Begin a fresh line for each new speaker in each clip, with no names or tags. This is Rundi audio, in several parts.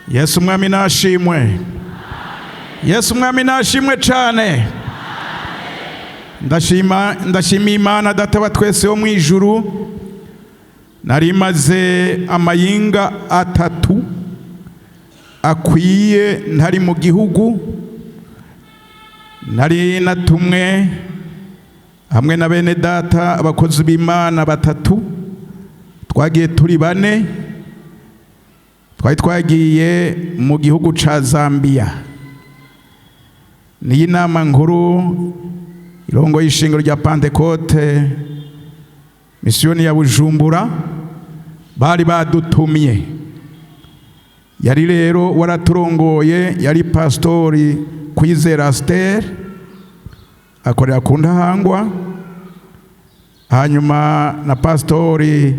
Yesu umwami nashimwe. Yesu umwami nashimwe cyane. Ndashima, ndashima Imana Data wa twese wo mu ijuru. Nari maze amayinga 3 akwiye ntari mu gihugu, nari natumwe hamwe na bene data abakozi b'Imana 3, twagiye turi 4, twari twagiye mu gihugu ca Zambia. Niyi nama nkuru irongo y'ishingiro rya Pentecote misiyoni ya Bujumbura bari badutumye. Yari rero waraturongoye, yari pastori Kwizera Aster akorera ku Ntahangwa, hanyuma na pastori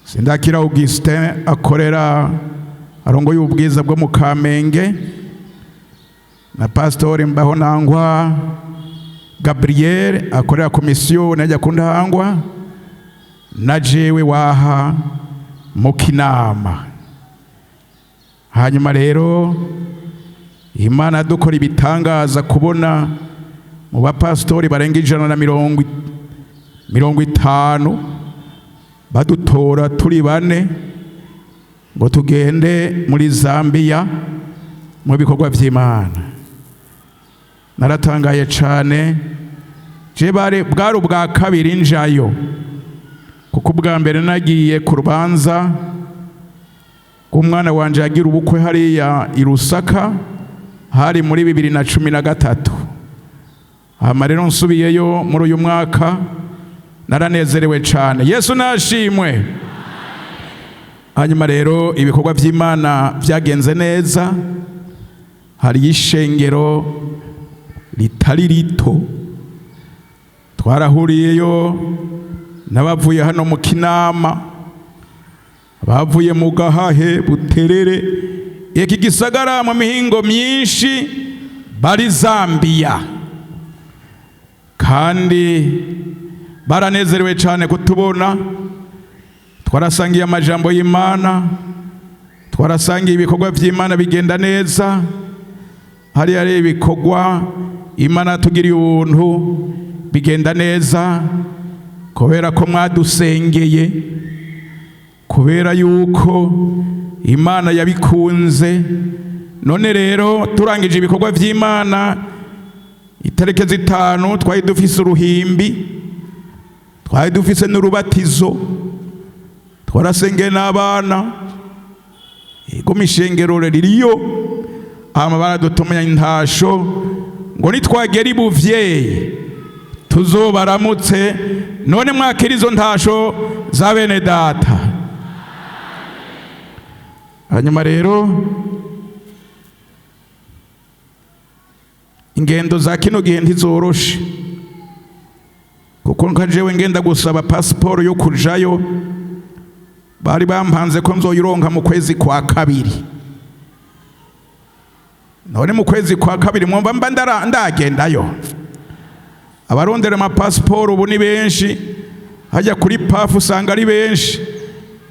Sindakira Augustin akorera arongoye ubwiza bwo mu Kamenge, na pastori Mbahonangwa Gabriel akorera komisiyo najya ku Ntahangwa, na jewe waha mu Kinama. Hanyuma rero Imana dukora ibitangaza kubona mu bapastori barenga 150 badutora turi 4 ngo tugende muri Zambia mu bikorwa by'Imana. Naratangaye cyane, je bare bwari ubwa kabiri njayo, kuko ubwa mbere nagiye ku rubanza rw'umwana wanje yagira ubukwe hariya i Lusaka, hari muri 2013. Hama rero nsubiyeyo muri uyu mwaka naranezerewe cyane. Yesu nashimwe. Hanyuma rero ibikorwa by'Imana byagenze neza. Hari ishengero ritari rito twarahuriyeyo n'abavuye hano mu Kinama, bavuye mu Gahahe, Buterere, iki gisagara mu mihingo myinshi bari Zambia, kandi baranezerewe cyane kutubona. Twarasangiye amajambo y'Imana, twarasangiye ibikorwa by'Imana bigenda neza. Hari hari ibikorwa Imana tugiriye ubuntu bigenda neza kubera ko mwadusengeye, kubera yuko Imana yabikunze. None rero turangije ibikorwa by'Imana itariki 5 twari dufise uruhimbi, twari dufise n'urubatizo, twarasengeye n'abana ego mishengero ririyo. Hama baradutumye intasho ngo nitwagera ibuvyeyi tuzobaramutse. None mwakira izo ntasho za bene data. Hanyuma rero ingendo za kino gihe ntizoroshe, kuko nka jewe ngenda gusaba pasiporo yo kujayo bari bampanze ko nzoyironka mu kwezi kwa 2. None mu kwezi kwa 2 mwumva mba ndagendayo. Abarondera amapasiporo ubu ni benshi, hajya kuri pafu usanga ari benshi,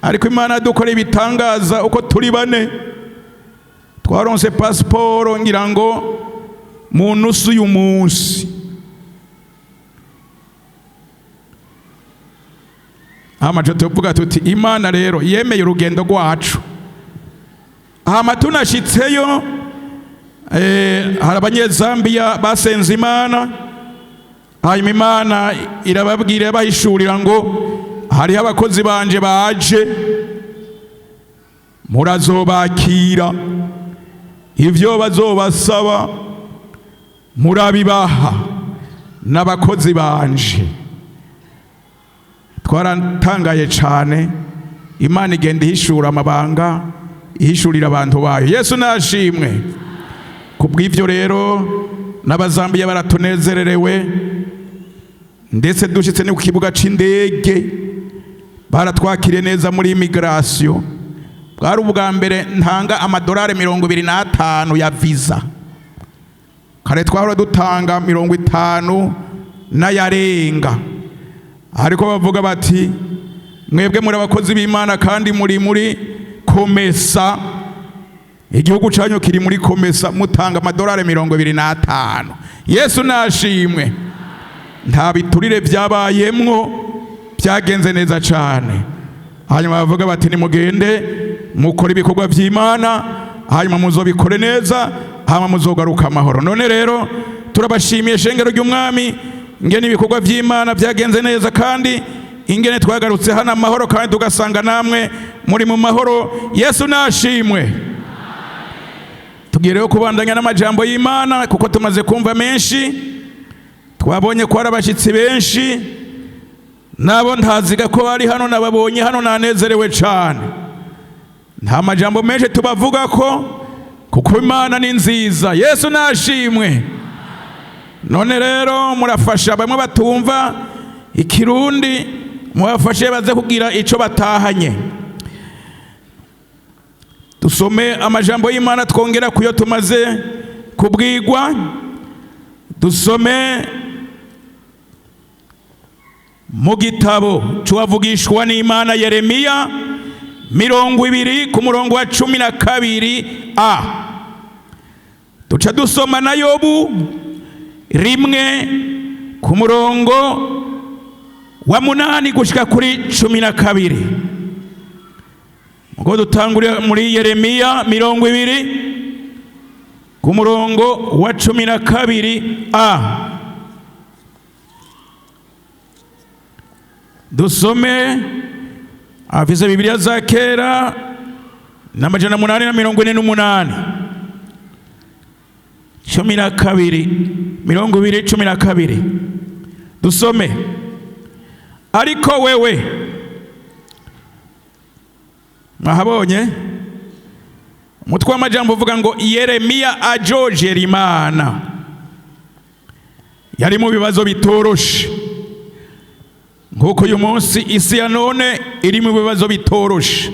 ariko Imana dukora ibitangaza uko turi 4 twaronse pasiporo ngira ngo mu nusu y'umunsi. Hama tuvuga tuti Imana rero yemeye urugendo rwacu. Hama tunashitseyo, hari abanyezambiya basenze Imana, hanyuma Imana irababwira bahishurira ngo hariho abakozi banje baje, murazobakira, ivyo bazobasaba murabibaha, n'abakozi banje. Twaratangaye cyane. Imana igenda ihishura amabanga, ihishurira abantu bayo. Yesu nashimwe. Kubw'ivyo rero n'abazambiya baratunezererewe, ndetse dushitse no ku kibuga c'indege baratwakiriye neza muri immigration. Bwari ubwa mbere ntanga amadolari 25 ya visa. Kare twahora dutanga 50 n'ayarenga, ariko bavuga bati mwebwe muri abakozi b'Imana kandi muri komesa, Igihugu cyanyu kiri muri COMESA, mutanga amadolari 25. Yesu nashimwe. Nta biturire byabayemwo, byagenze neza cyane. Hanyuma bavuga bati: "Nimugende mukore ibikorwa by'Imana, hanyuma muzobikore neza, hanyuma muzogaruka amahoro." None rero turabashimiye, shengero ry'Umwami, ingene ibikorwa by'Imana byagenze neza, kandi ingene twagarutse hano amahoro, kandi tugasanga namwe muri mu mahoro. Yesu nashimwe. Tugiye rero kubandanya n'amajambo y'Imana, kuko tumaze kumva menshi. Twabonye ko hari abashyitsi benshi, nabo ntaziga ko bari hano, nababonye hano, nanezerewe cyane. Nta majambo menshi tubavuga ko, kuko Imana ni nziza. Yesu nashimwe. None rero murafasha bamwe batumva Ikirundi, mubafashe baze kugira icyo batahanye. Dusome amajambo y'Imana, twongera kuyo tumaze kubwigwa. Dusome mu gitabo c'uwavugishwa n'Imana Yeremiya, 20 ku murongo wa 12 a. Duca dusoma na Yobu 1 ku murongo wa 8 gushika kuri 12. Ubwo dutangurira muri Yeremiya 20 ku murongo wa 12 a. Dusome afise Bibiliya za kera n'848, 12, 20, 12. Dusome. Ariko wewe, mwahabonye umutwe w'amajambo uvuga ngo: "Yeremiya ajojera Imana." Yari mu bibazo bitoroshe, nk'uko uyu munsi isi ya none iri mu bibazo bitoroshe.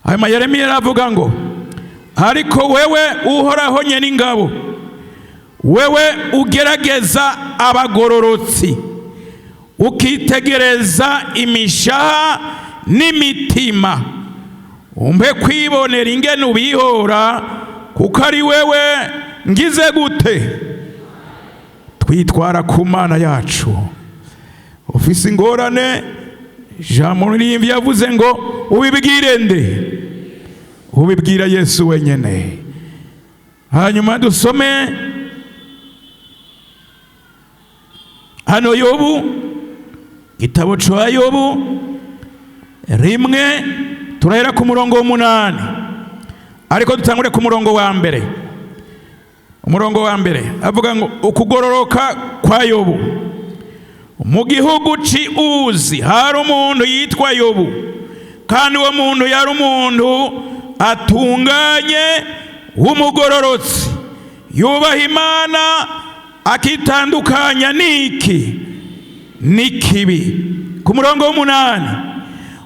Hanyuma Yeremiya aravuga ngo: "Ariko wewe, Uhoraho nyene ingabo, wewe ugerageza abagororotsi, ukitegereza imishaha n'imitima, umpe kwibonera ingene ubihora, kuko ari wewe ngize gute?" Twitwara ku Mana yacu. Ufise ingorane, Jean Muririmbyi yavuze ngo: "Ubibwire nde?" Ubibwira Yesu wenyene. Hanyuma dusome hano Yobu, gitabo ca Yobu 1, turahera ku murongo w'8, ariko dutangure ku murongo wa mbere. Umurongo wa mbere avuga ngo: "Ukugororoka kwa Yobu. Mu gihugu ci Uzi hari umuntu yitwa Yobu, kandi uwo muntu yari umuntu atunganye w'umugororotsi, yubaha Imana, akitandukanya n'iki? N'ikibi." Ku murongo w'8,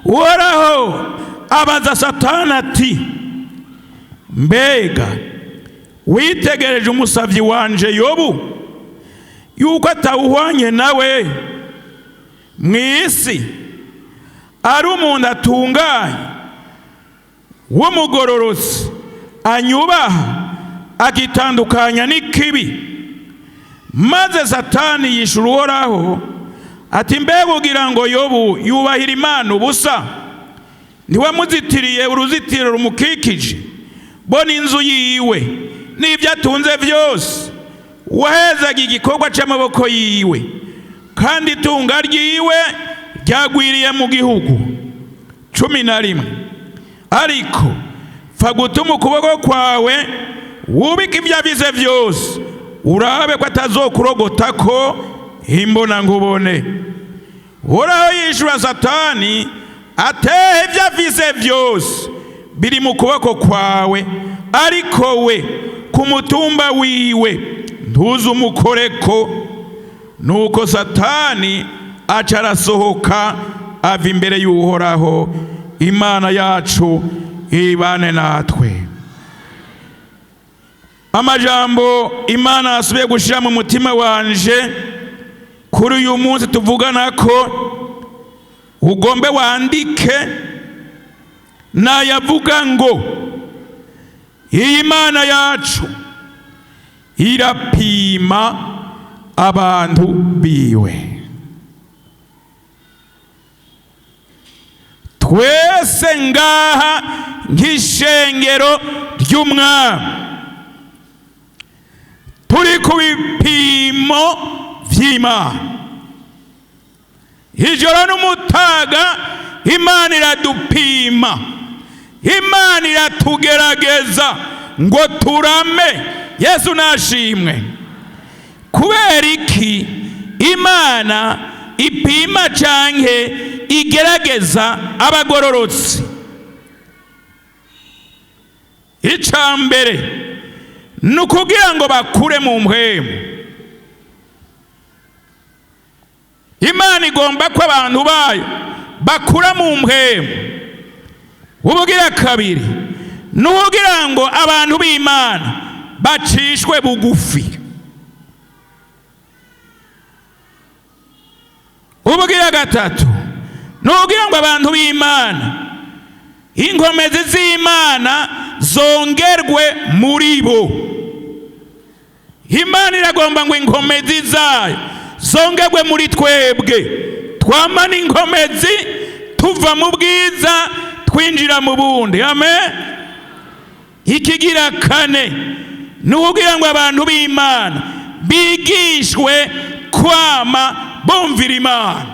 Uhoraho abaza Satani ati: "Mbega witegereje umusavyi wanje Yobu, yuko atawuhwanye nawe mu isi, ari umuntu atunganye w'umugororotsi, anyubaha, akitandukanya n'ikibi?" Maze Satani yishura Uhoraho ati: "Mbega ugira ngo Yobu yubahira Imana ubusa? Ntiwamuzitiriye uruzitiro rumukikije, bo n'inzu yiwe n'ibyo atunze byose? Wahezaga igikorwa c'amaboko yiwe, kandi itunga ryiwe ryagwiriye mu gihugu." 11: "Ariko pfa gutuma ukuboko kwawe wubike ibyo abize byose, urabe ko atazokurogota ko imbona nkubone." Uhoraho yishura Satani atehe: "Ibyo afise byose biri mu kuboko kwawe, ariko we ku mutumba wiwe ntuze umukoreko." Nuko Satani aca arasohoka ava imbere y'Uhoraho. Imana yacu ibane natwe. Amajambo Imana asubiye gushyira mu mutima wanje kuri uyu munsi tuvugana ko ugombe wandike, nayavuga ngo: Iyi Mana yacu irapima abantu biwe. Twese ngaha nk'ishengero ry'Umwami turi ku bipimo vy'Imana. Ijoro n'umutaga Imana iradupima, Imana iratugerageza ngo turame. Yesu nashimwe. Kubera iki Imana ipima canke igerageza abagororotsi? Ica mbere ni ukugira ngo bakure mu mpwemu. Imana igomba ko abantu bayo bakura mu mpwemu. Ubugira kabiri ni ukugira ngo abantu b'Imana bacishwe bugufi. Ubugira gatatu ni ukugira ngo abantu b'Imana, inkomezi z'Imana zongerwe muri bo. Imana iragomba ngo inkomezi zayo zongerwe muri twebwe, twamana inkomezi tuva mu bwiza twinjira mu bundi. Amen. Ikigira kane ni ukugira ngo abantu b'Imana bigishwe kwama bumvira Imana.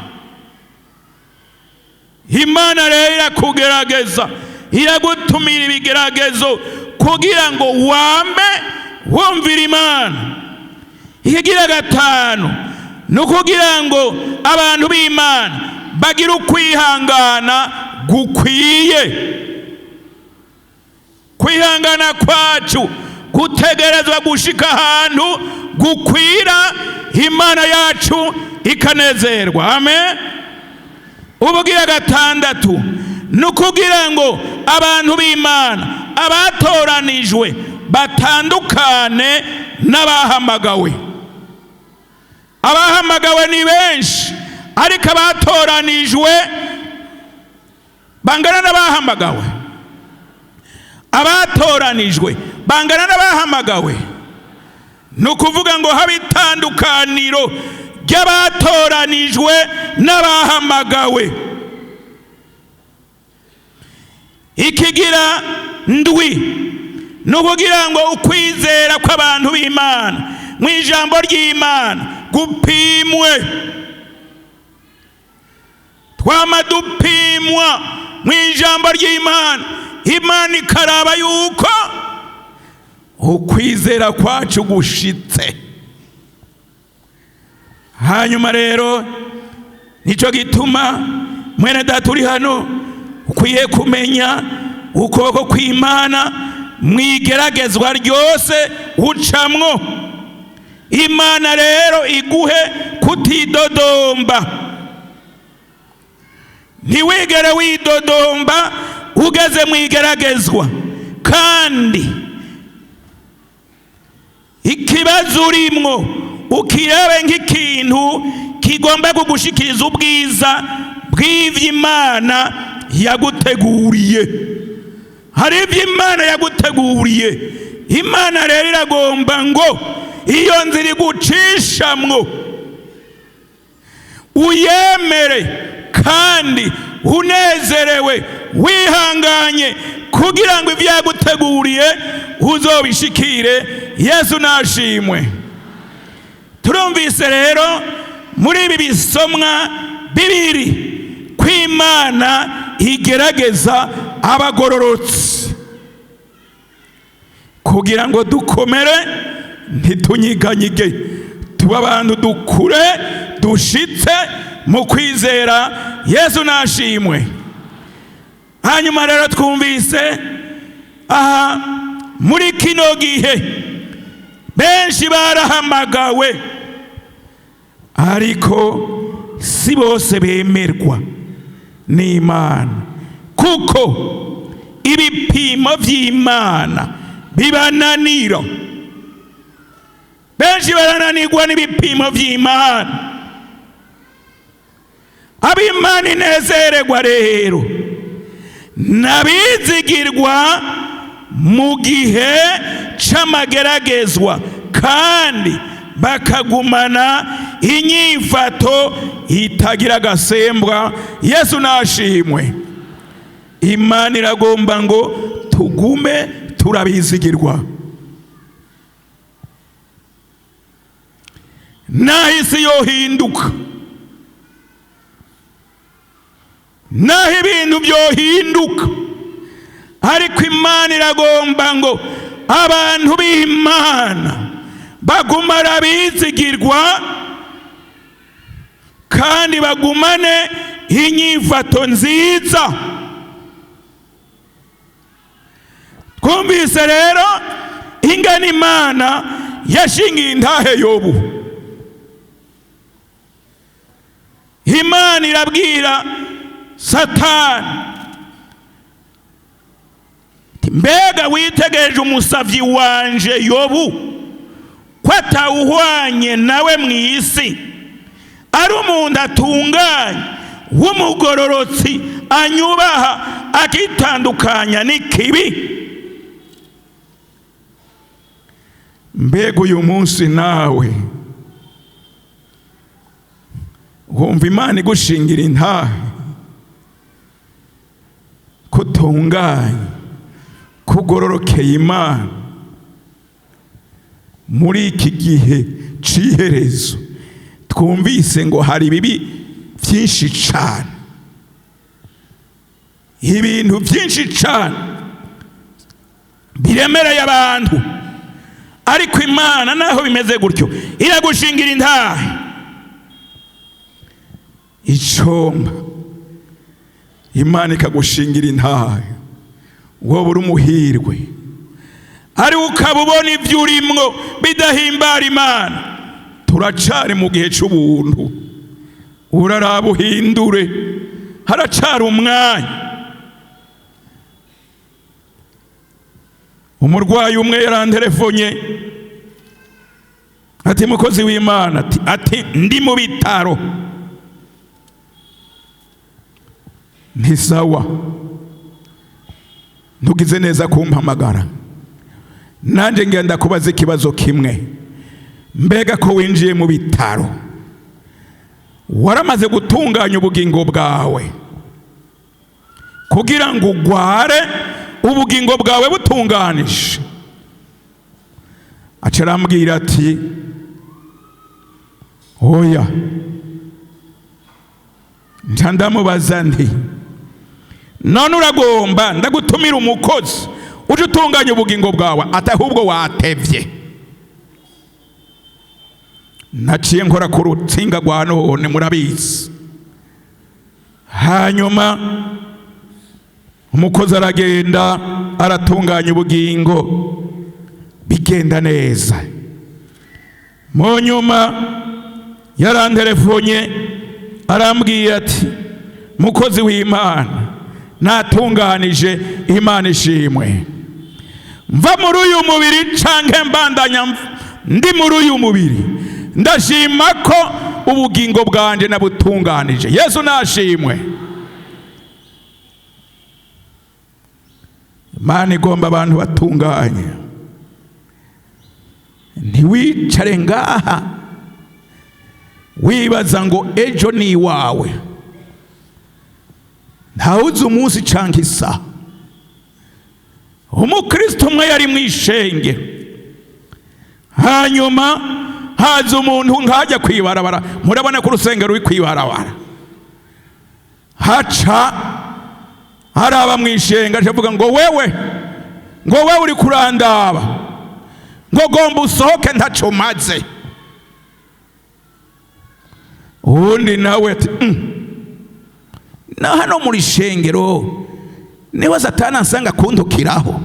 Imana rero irakugerageza, iragutumira ibigeragezo kugira ngo wame wumvira Imana. Ikigira gatanu ni ukugira ngo abantu b'Imana bagire ukwihangana gukwiye. Kwihangana kwacu gutegerezwa gushika ahantu gukwira, Imana yacu ikanezerwa. Amen. Ubugira gatandatu ni ukugira ngo abantu b'Imana abatoranijwe batandukane n'abahamagawe. Abahamagawe ni benshi, ariko abatoranijwe bangana n'abahamagawe. Abatoranijwe bangana n'abahamagawe. Ni ukuvuga ngo haba itandukaniro ry'abatoranijwe n'abahamagawe. Ikigira ndwi ni ukugira ngo ukwizera kw'abantu b'Imana mu ijambo ry'Imana gupimwe. Twama dupimwa mu ijambo ry'Imana, Imana ikaraba yuko ukwizera kwacu gushitse. Hanyuma rero nico gituma mwene data uri hano ukwiye kumenya ukuboko kw'Imana mwigeragezwa ryose ucamwo. Imana rero iguhe kutidodomba. Ntiwigere widodomba ugeze mwigeragezwa, kandi ikibazo urimwo ukirabe nk'ikintu kigomba kugushikiriza ubwiza bw'ivy'Imana yaguteguriye. Hari ivy'Imana yaguteguriye. Imana rero iragomba ngo iyo nzira igucishamwo uyemere kandi unezerewe wihanganye, kugira ngo ivyo yaguteguriye uzobishikire. Yesu nashimwe. Turumvise rero muri ibi bisomwa bibiri ko Imana igerageza abagororotsi kugira ngo dukomere, ntitunyiganyige, tuba abantu dukure dushitse mu kwizera. Yesu nashimwe. Hanyuma rero twumvise aha muri kino gihe benshi barahamagawe, ariko si bose bemerwa n'Imana, kuko ibipimo vy'Imana bibananira. Benshi barananirwa n'ibipimo vy'Imana. Ab'Imana inezererwa rero n'abizigirwa Mu gihe c'amageragezwa kandi bakagumana inyifato itagira agasembwa. Yesu nashimwe. Imana iragomba ngo tugume turabizigirwa naho isi yohinduka, naho ibintu byohinduka, ariko Imana iragomba ngo abantu b'Imana baguma arabizigirwa kandi bagumane inyifato nziza. Twumvise rero ingana Imana yashingiye intahe Yobu. Imana irabwira Satani, mbega witegereje umusavyi wanje Yobu ko atawuhwanye nawe mu isi, ari umuntu atunganye w'umugororotsi, anyubaha, akitandukanya n'ikibi? Mbega uyu munsi nawe wumva Imana igushingira intahe kutunganye, kugororokeye Imana muri iki gihe c'iherezo? Twumvise ngo hari ibibi byinshi cyane, ibintu byinshi cyane biremereye abantu, ariko Imana naho bimeze gutyo iragushingira intahe. Icomba Imana ikagushingira intahe, wowe uri umuhirwe, ari ukaba ubona ibyo urimwo bidahimbara Imana. Turacari mu gihe c'ubuntu, uraraba uhindure, haracari umwanya. Umurwayi umwe yaranterefonye ati mukozi w'Imana, ati ndi mu bitaro. Ntisawa, ntugize neza kumpamagara, nanje ngenda kubaza ikibazo kimwe. Mbega ko winjiye mu bitaro waramaze gutunganya ubugingo bwawe kugira ngo ugware ubugingo bwawe butunganije? Aca arambwira ati oya. Nca ndamubaza nti none uragomba ndagutumira umukozi uje utunganya ubugingo bwawe? Ati ahubwo watevye. Naciye nkora ku rutsinga rwa none murabizi. Hanyuma umukozi aragenda aratunganya ubugingo, bigenda neza. Mu nyuma yaranterefonye arambwiye ati mukozi w'Imana, natunganije, Imana ishimwe, mva muri uyu mubiri canke mbandanya ndi muri uyu mubiri, ndashima ko ubugingo bwanje nabutunganije. Yesu nashimwe. Imana igomba abantu batunganye. Ntiwicare ngaha wibaza ngo ejo ni iwawe, ntawuzi umunsi canke isaha. Umukristo umwe yari mwishenge, hanyuma haza umuntu nkajya kwibarabara, murabona ko urusengero ruri kwibarabara, haca haraba mwishenga, avuga ngo wewe, ngo wewe uri kurandaba, ngo gomba usohoke ntaco maze. Uwundi nawe ati na hano muri shengero niwe Satani ansanga kuntukiraho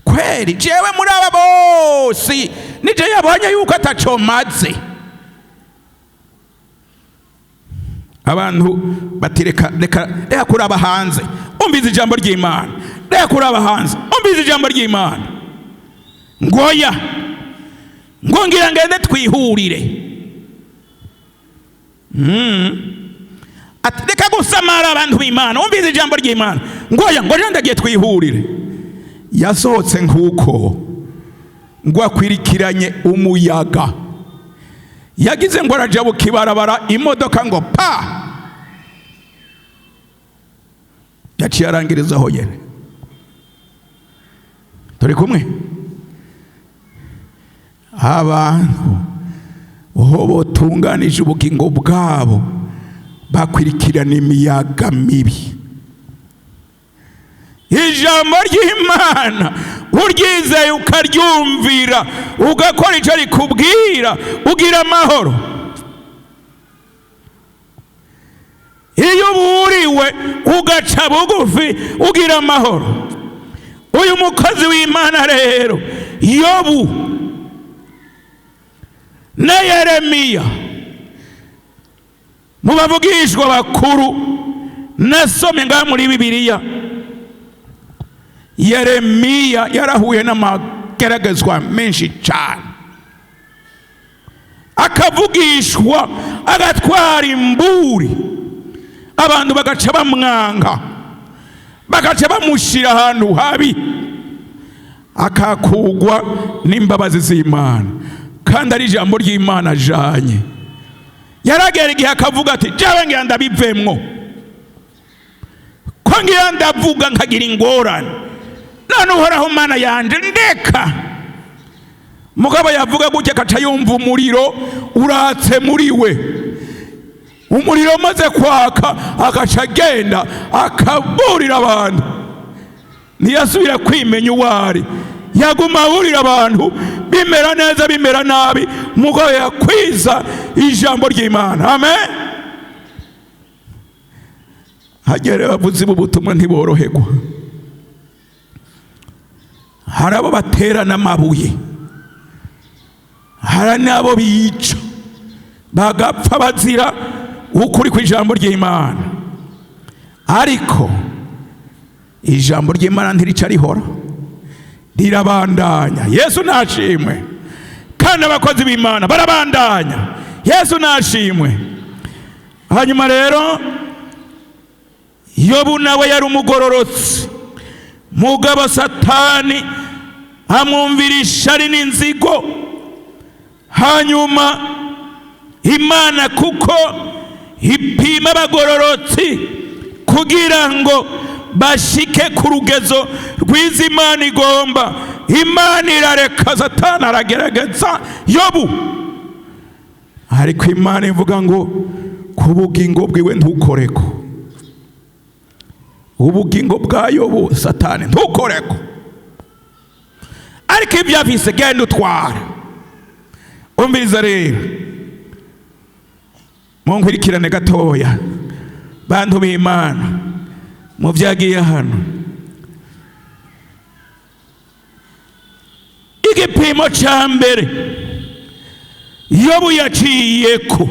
kweri, jewe muri aba bose nije yabonye yuko ataco maze. Abantu bati reka reka reka kuraba hanze, umvize ijambo ry'Imana, reka kuraba hanze, umvize ijambo ry'Imana. Ngoya ngo ngira ngende twihurire. Ati reka gusamara abantu b'Imana, wumvise ijambo ry'Imana, ngoya ngo je ndagiye twihurire. Yasohotse nk'uko ngo akwirikiranye umuyaga, yagize ngo arajabuka ibarabara, imodoka ngo pa, yaciye arangiriza aho nyene. Turi kumwe abantu aho botunganije ubugingo bwabo bakwirikirana imiyaga mibi. Ijambo ry'Imana uryizeye ukaryumvira ugakora icyo rikubwira ugira amahoro. Iyo uburiwe ugaca bugufi ugira amahoro. Uyu mukozi w'Imana rero Yobu na Yeremiya mu bavugishwa bakuru nasomye ngaha muri Bibiliya, Yeremiya yarahuye n'amageragezwa menshi cyane, akavugishwa agatwara imburi, abantu bagaca bamwanga, bagaca bamushyira ahantu habi, akakugwa n'imbabazi z'Imana, kandi ari ijambo ry'Imana ajanye. Yaragera igihe akavuga ati jewe ngira ndabivemwo, ko ngira ndavuga nkagira ingorane, none Uhoraho Mana yanje ndeka. Mugabo yavuga gutya akaca yumva umuriro uratse muri we, umuriro umaze kwaka agaca agenda akaburira abantu. Ntiyasubira kwimenya uwo ari, yaguma aburira abantu, bimera neza bimera nabi, mugabo yakwiza ijambo ry'Imana. Amen. Hagere abavuzi b'ubutumwa ntiboroherwa, hari abo batera n'amabuye, hari n'abo bica bagapfa bazira ukuri kw'ijambo ry'Imana. Ariko ijambo ry'Imana ntirica rihora, rirabandanya. Yesu nashimwe. Kandi abakozi b'Imana barabandanya. Yesu nashimwe. Hanyuma rero Yobu nawe yari umugororotsi, mugabo Satani amwumvira ishari n'inzigo. Hanyuma Imana kuko ipima abagororotsi kugira ngo bashike ku rugezo rwiza Imana igomba, Imana irareka Satani aragerageza Yobu, ariko Imana ivuga ngo ku bugingo bwiwe ntukoreko, ubugingo bwa Yobu Satani ntukoreko, ariko ibyo afise genda utwara. Umviriza rero munkurikirane gatoya, bantu b'Imana, mu byagiye hano. Igipimo ca mbere Yobu yaciyeko,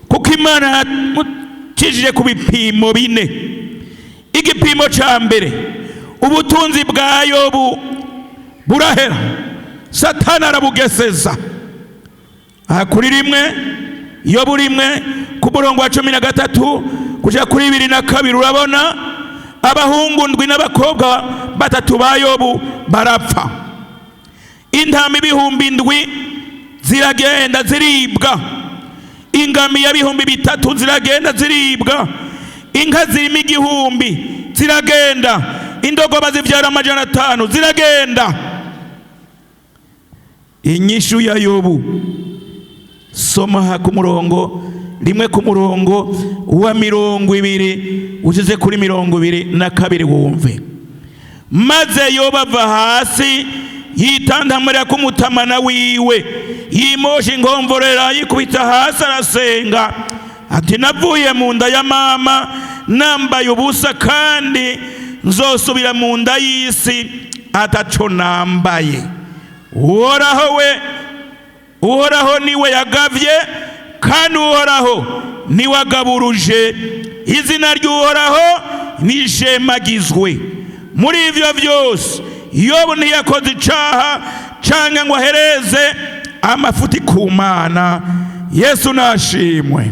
kuko Imana yamukijije ku bipimo bine. Igipimo ca mbere, ubutunzi bwa Yobu burahera, Satani arabugeseza. Aha kuri rimwe Yobu rimwe ku murongo wa 13 kuja kuri 22, urabona abahungu ndwi n'abakobwa 3 ba Yobu barapfa, intama 7000 ziragenda ziribwa, ingamiya 3000 ziragenda ziribwa, inka zirimo 1000 ziragenda, indogoba zivyara 500 ziragenda. Inyishu ya Yobu, soma ku murongo rimwe ku murongo wa 20 ushyize kuri 22 wumve. Maze Yobu ava hasi yitantamurira kumutamana wiwe, yimosha ingomvorera yikubita hasi arasenga ati navuye mu nda ya mama nambaye ubusa, kandi nzosubira mu nda y'isi ataco nambaye. Uhoraho we, Uhoraho niwe yagavye, kandi Uhoraho niwe agaburuje, izina ry'Uhoraho nishemagizwe. Muri ivyo vyose Yobu ntiyakoze icaha canke ngo ahereze amafuti ku Mana. Yesu nashimwe.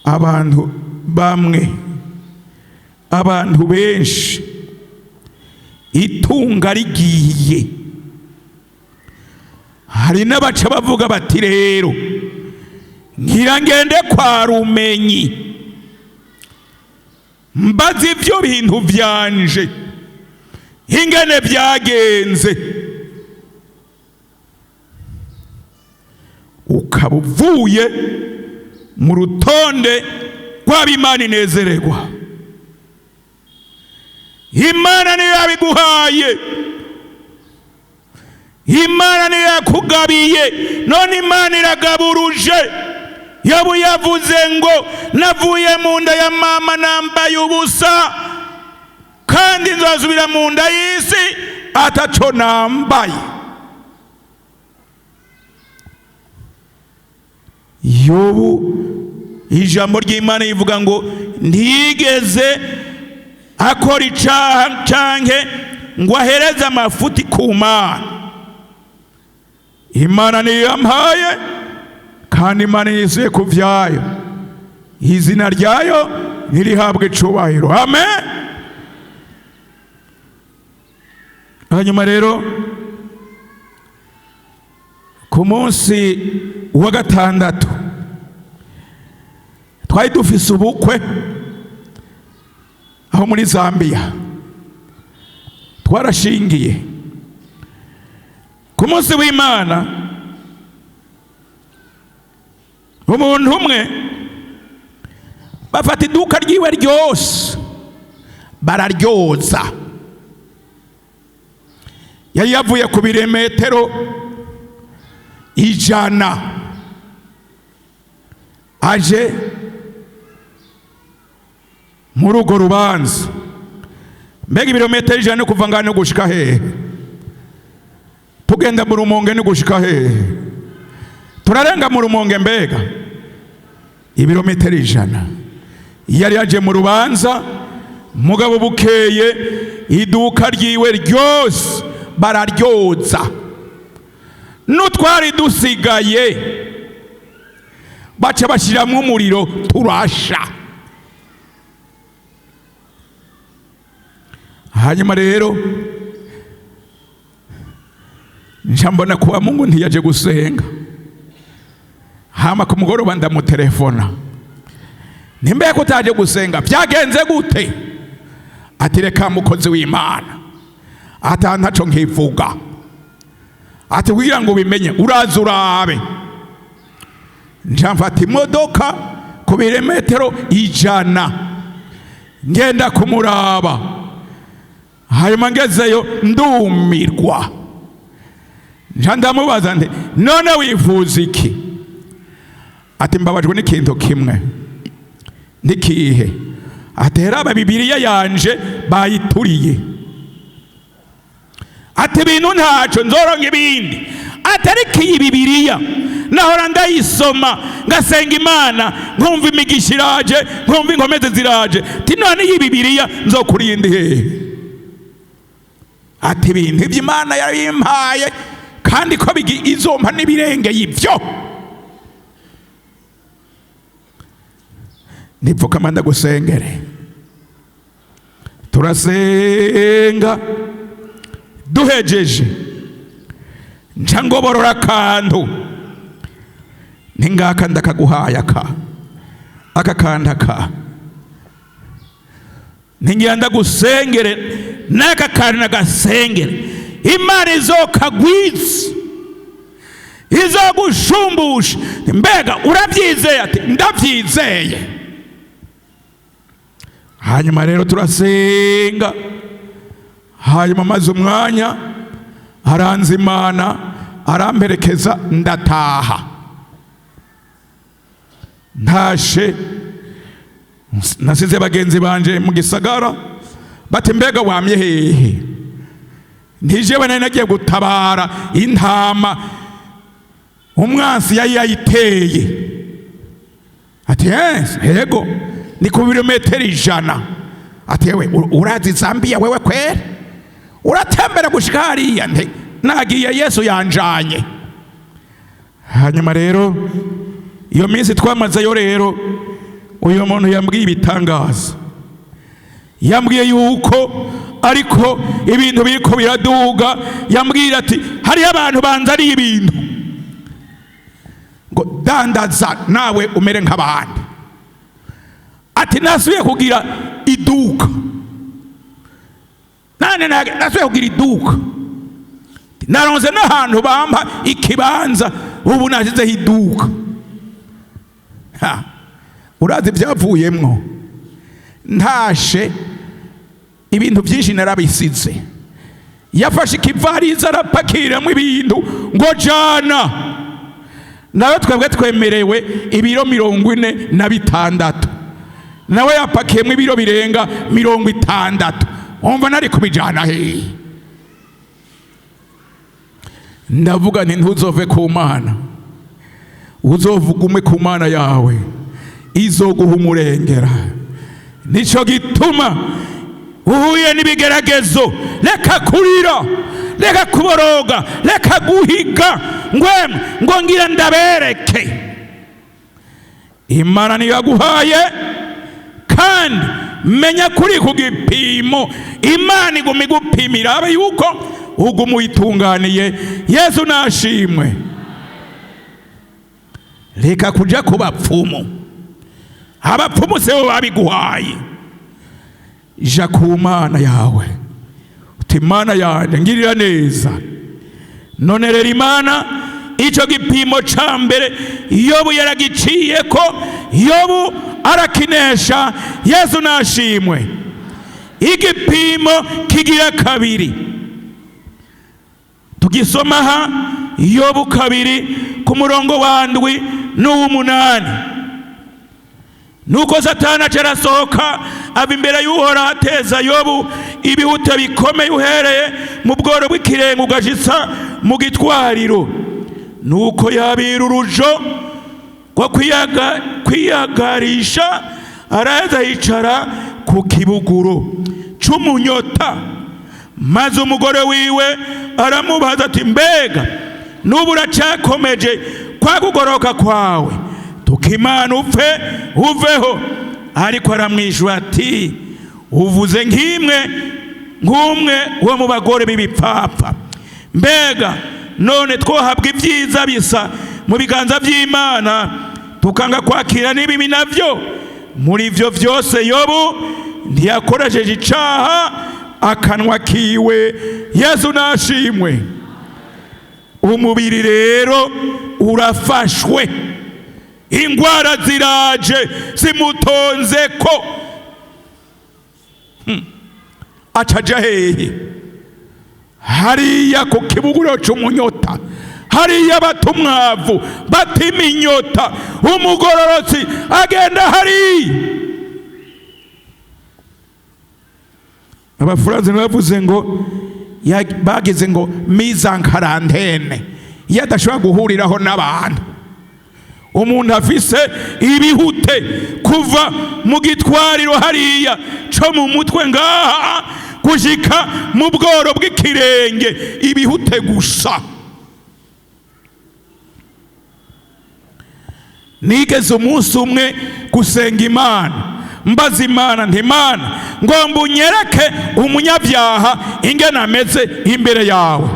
Abantu bamwe, abantu benshi, itunga rigiye, hari n'abaca bavuga bati: "Rero ngira ngende kwa Rumenyi mbaze ibyo bintu byanje ingene byagenze." Ukaba uvuye mu rutonde rw'ab'Imana inezererwa. Imana niyo yabiguhaye, Imana niyo yakugabiye, none Imana iragaburuje. Yobu yavuze ngo: "Navuye mu nda ya mama nambaye ubusa, kandi nzasubira mu nda y'isi ataco nambaye." Yobu, ijambo ry'Imana rivuga ngo ntiyigeze akora icaha canke ngo ahereze amafuti ku Mana. Imana niyo yampaye, kandi Imana yisuye ku vyayo, izina ryayo ntirihabwe icubahiro. Amen. Hanyuma rero, ku munsi wa gatandatu twari dufise ubukwe aho muri Zambia, twarashingiye ku munsi w'Imana. Umuntu umwe bafata iduka ryiwe ryose bararyoza. Yari yavuye ku birometero 100 aje muri urwo rubanza. Mbega ibirometero 100 ni kuva ngaha no gushika hehe? Tugenda mu Rumonge ni gushika hehe? Turarenga mu Rumonge. Mbega ibirometero 100 yari yaje mu rubanza! Mugabo bukeye iduka ryiwe ryose bararyoza, n'utwari dusigaye baca bashyiramo umuriro, turasha. Hanyuma rero nca mbona kuwa Mungu ntiyaje gusenga. Hama ku mugoroba ndamutelefona: "Nimbe ko utaje gusenga, byagenze gute?" Ati: "Reka, mukozi w'Imana," ata ntaco nkivuga. Ati: "Kugira ngo ubimenye, uraza urabe." Nca mfata imodoka ku birometero 100, ngenda kumuraba. Hanyuma ngezeyo ndumirwa. Nca ndamubaza nti: "None wifuza iki?" Ati: "Mbabajwe n'ikintu kimwe." "Nikihe?" Ati: "Raba, Bibiliya yanje bayituriye." Ati: "Ibintu ntaco, nzoronka ibindi." Ati: "Ariko iyi Bibiliya nahora ndayisoma, ngasenga Imana, nkumva imigisha iraje, nkumva inkomezi ziraje." Ati: "None iyi Bibiliya nzokura iyindi hehe?" Ati: "Ibintu iby'Imana yabimpaye, kandi ko izompa n'ibirengeye ibyo." Nipfukama ndagusengere. Turasenga, duhejeje nca ngoborora akantu ntingaka: "Ndakaguhaye aka kantu aka, ntingira ndagusengere n'aka kantu, nagasengere Imana izokagwiza, izogushumbusha. Mbega urabyizeye?" Ati: "Ndabyizeye." Hanyuma rero turasenga, hanyuma maze umwanya aranze Imana, aramperekeza, ndataha. Ntashe nasize bagenzi banje mu gisagara bati: "Mbega wamye hehe?" Ntijewe nari nagiye gutabara intama, umwansi yari yayiteye. Ati: "Yes, yego, ni ku birometero 100." Ati: "Yewe, urazi Zambia wewe kweri? Uratembera gushika hariya?" Nti: "Nagiye, Yesu yanjanye." Hanyuma rero iyo minsi twamazeyo rero Uyu muntu yambwiye ibitangaza, yambwiye yuko ariko ibintu biriko biraduga. Yambwira ati hariho abantu banzaniye ibintu, ngo dandaza nawe umere nk'abandi. Ati nasubiye kugira iduka, nane nasubiye kugira iduka, naronze n'ahantu bampa ikibanza, ubu nashyizeho iduka. Ha, urazi ibyavuyemwo? Ntashe ibintu byinshi narabisize. Yafashe ikivariza arapakiramo ibintu ngo jana nawe. Twebwe twemerewe ibiro 46, nawe yapakiyemo ibiro birenga 60. Wumva nari kubijana hehe? Ndavuga nti ntuzove ku Mana, uzovuga umwe ku Mana yawe, izoguha umurengera. Nico gituma uhuye n'ibigeragezo, reka kurira, reka kuboroga, reka guhiga ngwemwe ngo ngira ndabereke. Imana niyo yaguhaye, kandi menya kuri ku gipimo Imana iguma igupimira, abe yuko uguma uyitunganiye. Yesu nashimwe. Reka kuja ku bapfumu, abapfumu sibo babiguhaye. Ja ku Mana yawe uti Imana yanjye, ngirira neza. None rero Imana, icyo gipimo ca mbere Yobu yaragiciye ko, Yobu arakinesha. Yesu nashimwe. Igipimo kigira kabiri tugisoma aha, Yobu 2 ku murongo wa 7 n'uw'umunani. Nuko Satani aca arasohoka ava imbere y'Uhoraho, ateza Yobu ibihute bikomeye, uhereye mu bworo bw'ikirenga ugashitsa mu gitwariro. Nuko yabira urujo rwo kwiyagarisha, araza yicara ku kibuguro c'umunyota. Maze umugore wiwe aramubaza ati mbega n'ubu uracakomeje kwa kugoroka kwawe? Tuka Imana upfe uveho. Ariko aramwishyura ati uvuze nk'imwe nk'umwe wo mu bagore b'ibipfapfa. Mbega none twohabwa ibyiza bisa mu biganza by'Imana, tukanga kwakira n'ibibi navyo? Muri ivyo vyose Yobu ntiyakoresheje icaha akanwa kiwe. Yesu nashimwe. Umubiri rero urafashwe, ingwara ziraje zimutonze ko acaja hehe? Hariya ku kibuguro c'umunyota, hariya bata umwavu, bata iminyota. Umugororotsi agenda hariya. Abafaransa bavuze ngo bagize ngo mise en quarantaine, iyo adashobora guhuriraho n'abantu. Umuntu afise ibihute kuva mu gitwariro hariya co mu mutwe ngaha gushika mu bworo bw'ikirenge, ibihute gusa. Nigeze umunsi umwe gusenga Imana, mbaza Imana nti Imana, ngomba unyereke umunyabyaha ingene ameze imbere yawe.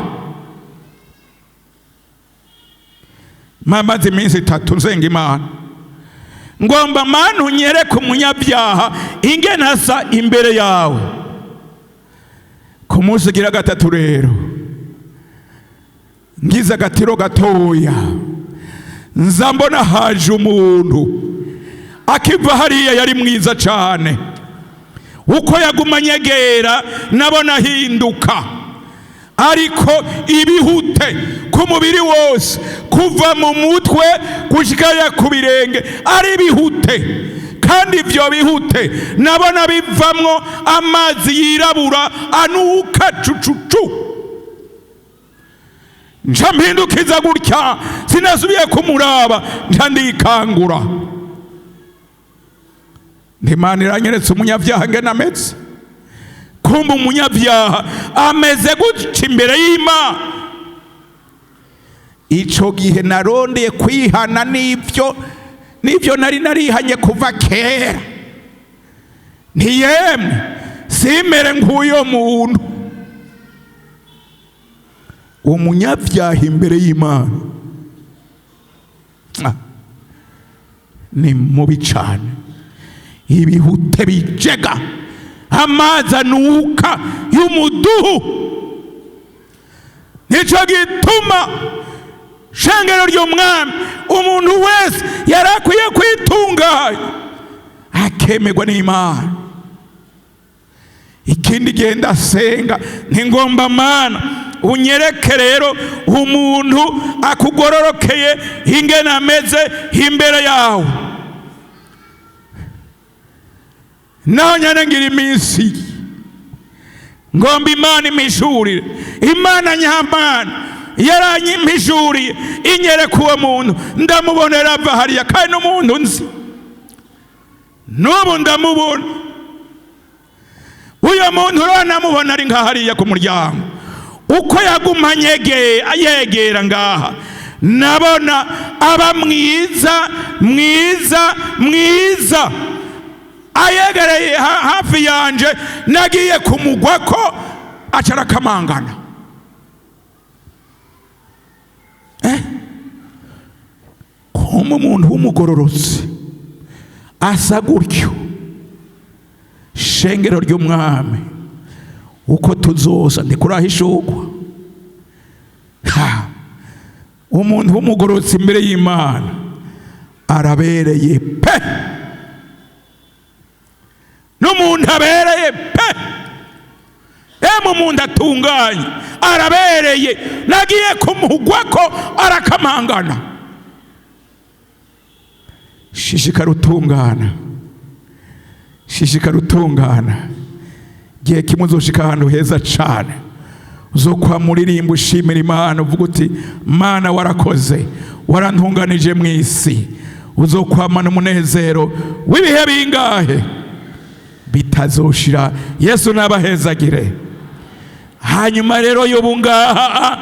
Maze iminsi 3 nsenga Imana, ngomba Mana unyereke umunyabyaha ingene asa imbere yawe. Ku munsi ugira 3 rero ngize agatiro gatoya, nza mbona haje umuntu akiva hariya yari mwiza cyane. Uko yaguma anyegera nabona ahinduka, ariko ibihute ku mubiri wose kuva mu mutwe gushika ku birenge ari ibihute, kandi ivyo bihute nabona bivamwo amazi yirabura anuka cucucu. Nca mpindukiza gutya, sinasubiye kumuraba, nca ndikangura. Imana iranyeretse umunyabyaha ngene ameze. Kumbe umunyabyaha ameze gutya imbere y'Imana. Ico gihe narondeye kwihana n'ivyo Nibyo nari narihanye kuva kera. Ntiyemwe, simere nk'uyo muntu, umunyabyaha imbere y'Imana. Ah, ni mubi cyane. Ibihute bijega, amazi anuka y'umuduhu. Nicyo gituma, shengero ry'Umwami, umuntu wese yari akwiye kwitunganya akemerwa n'Imana. Ikindi gihe ndasenga ntingomba: "Mana, unyereke rero umuntu akugororokeye ingene ameze imbere yawe." Naho nyane ngira iminsi ngomba Imana impishurire. Imana nyamana yaranyimpishuriye, inyereka uwo muntu, ndamubonera ava hariya. Kandi n'umuntu nzi, n'ubu ndamubona uyo muntu. Uranamubona ari nka hariya ku muryango. Uko yaguma yegera ngaha, nabona aba mwiza, mwiza, mwiza. Ayegereye hafi yanje, nagiye kumugwa ko aca arakamangana. Kuma umuntu w'umugororotsi asa gutyo, shengero ry'Umwami, uko tuzosa ntikurahishurwa. Ha, umuntu w'umugororotsi imbere y'Imana arabereye pe, n'umuntu abereye pe. Emwe, umuntu atunganye arabereye. Nagiye kumugwa ko arakamangana. Shishikara utungana, shishikara utungana. Igihe kimwe uzoshika ahantu heza cane, uzokwa muririmba ushimira Imana, uvuga uti: "Mana, warakoze, warantunganije mu isi." Uzokwamana umunezero w'ibihe bingahe bitazoshira. Yesu nabahezagire. Hanyuma rero Yobu ngaha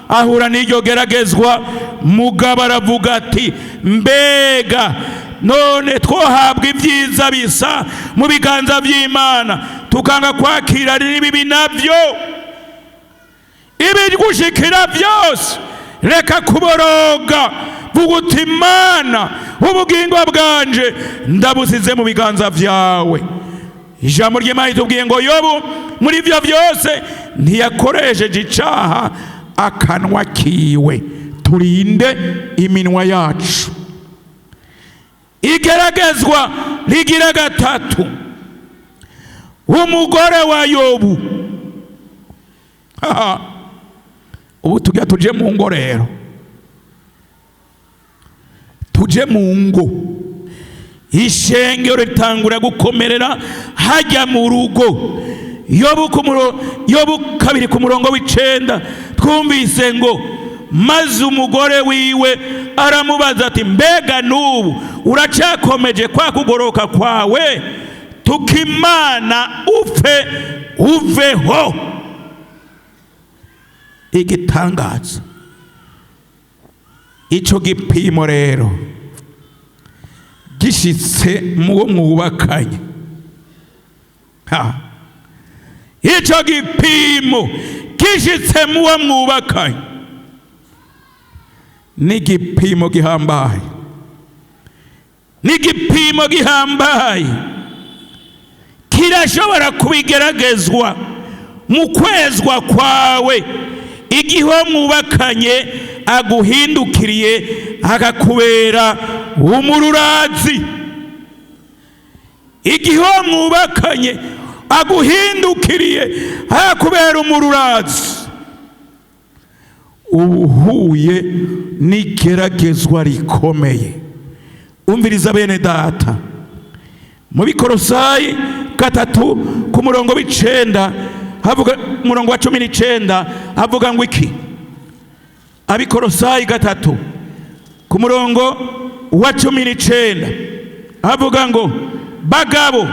ahura n'iryo geragezwa, mugabo aravuga ati: "Mbega none twohabwa ibyiza bisa mu biganza by'Imana, tukanga kwakira n'ibibi nabyo?" Ibigushikira byose, reka kuboroga, vuga uti: "Imana, ubugingo bwanje ndabusize mu biganza byawe." Ijambo ry'Imana ritubwiye ngo Yobu muri ibyo byose ntiyakoresheje icaha akanwa kiwe. Turinde iminwa yacu. Igeragezwa rigira gatatu, umugore wa Yobu. Haha. Ubu tujya tuje mu ngo rero, tuje mu ngo. Ishengero ritangura gukomerera hajya mu rugo. Yobu 2 ku murongo w'9, twumvise ngo: "Maze umugore wiwe aramubaza ati: 'Mbega n'ubu uracyakomeje kwa kugoroka kwawe? Tukimana, upfe uveho.'" Igitangaza, ico gipimo rero gishitse mu wo mwubakanye, ha, ico gipimo gishitse mu wo mwubakanye n'igipimo gihambaye, n'igipimo gihambaye kirashobora kubigeragezwa mu kwezwa kwawe. Igihe uwo mwubakanye aguhindukiriye akakubera umururazi, igihe uwo mwubakanye aguhindukiriye akakubera umururazi, uba uhuye n'igeragezwa rikomeye. Umviriza bene data, mu Bikorosayi 3 ku murongo w'9 havuga, umurongo wa 19 havuga ngo iki? Abikorosayi 3 ku murongo wa 19 havuga ngo: "Bagabo,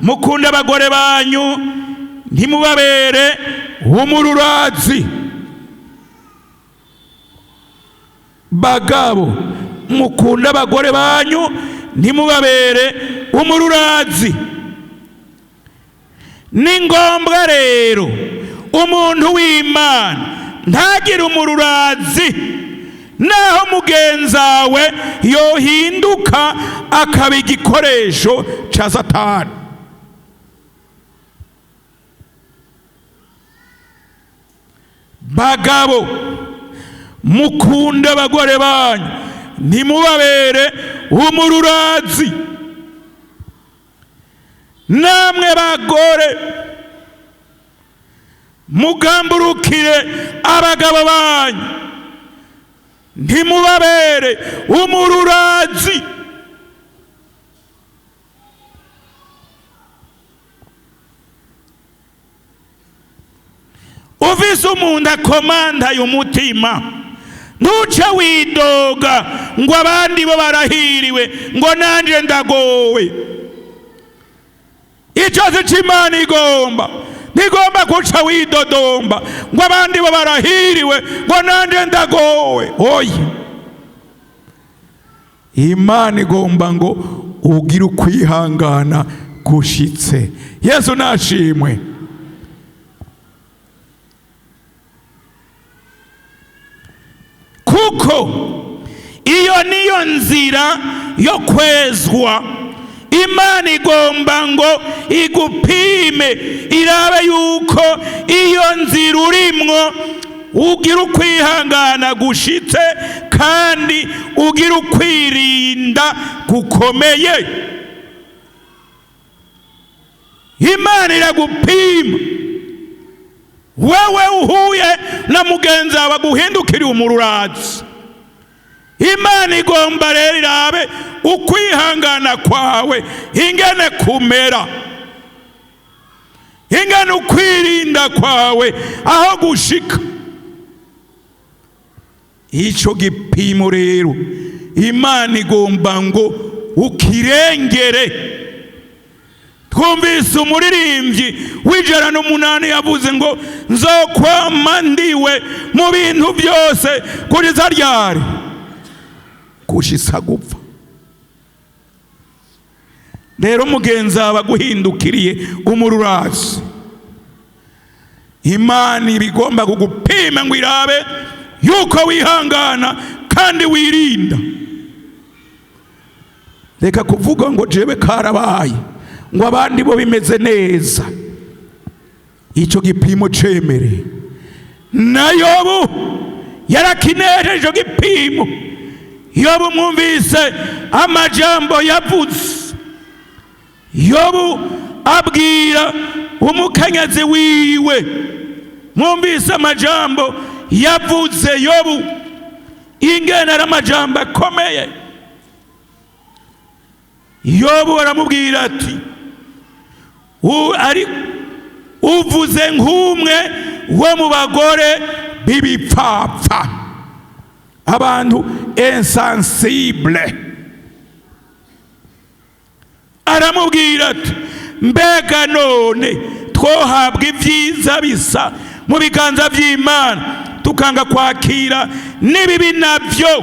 mukunde abagore banyu, ntimubabere umururazi." Bagabo, mukunde abagore banyu. Ntimubabere umururazi. Ni ngombwa rero umuntu w'Imana ntagire umururazi, naho mugenzawe yohinduka akaba igikoresho ca Satani. Bagabo, mukunde abagore banyu, ntimubabere umururazi. Namwe bagore, mugamburukire abagabo banyu, ntimubabere umururazi. Ufise umuntu akomandaye umutima, ntuce widoga ngo abandi bo barahiriwe, ngo nanje ndagowe. Ico si c'Imana igomba. Ntigomba guca widodomba ngo abandi bo barahiriwe, ngo nanje ndagowe. Oya, Imana igomba ngo ugire ukwihangana gushitse. Yesu nashimwe. Kuko iyo niyo nzira yo kwezwa. Imana igomba ngo igupime, irabe yuko iyo nzira urimwo ugira ukwihangana gushitse kandi ugira ukwirinda gukomeye. Imana iragupima. Wewe uhuye na mugenzi wawe aguhindukiriye umururazi, Imana igomba rero irabe ukwihangana kwawe ingene kumera, ingene ukwirinda kwawe aho gushika. Ico gipimo rero Imana igomba ngo ukirengere. Twumvise umuririmbyi w'108 yavuze ngo nzokwama ndiwe mu bintu byose kugeza ryari? Gushitsa gupfa. Rero mugenzi wawe aguhindukiriye umururazi, Imana ibigomba kugupima ngo irabe yuko wihangana kandi wirinda. Reka kuvuga ngo jewe karabaye, ngo abandi bo bimeze neza. Ico gipimo cemere. Na Yobu yarakinejeje ico gipimo. Yobu mwumvise amajambo yavuze. Yobu abwira umukenyezi wiwe, mwumvise amajambo yavuze Yobu, ingene ari amajambo akomeye. Yobu aramubwira ati ari uvuze nk'umwe wo mu bagore b'ibipfapfa, abantu insensible. Aramubwira ati mbega none twohabwa ibyiza bisa mu biganza by'Imana, tukanga kwakira n'ibibi navyo?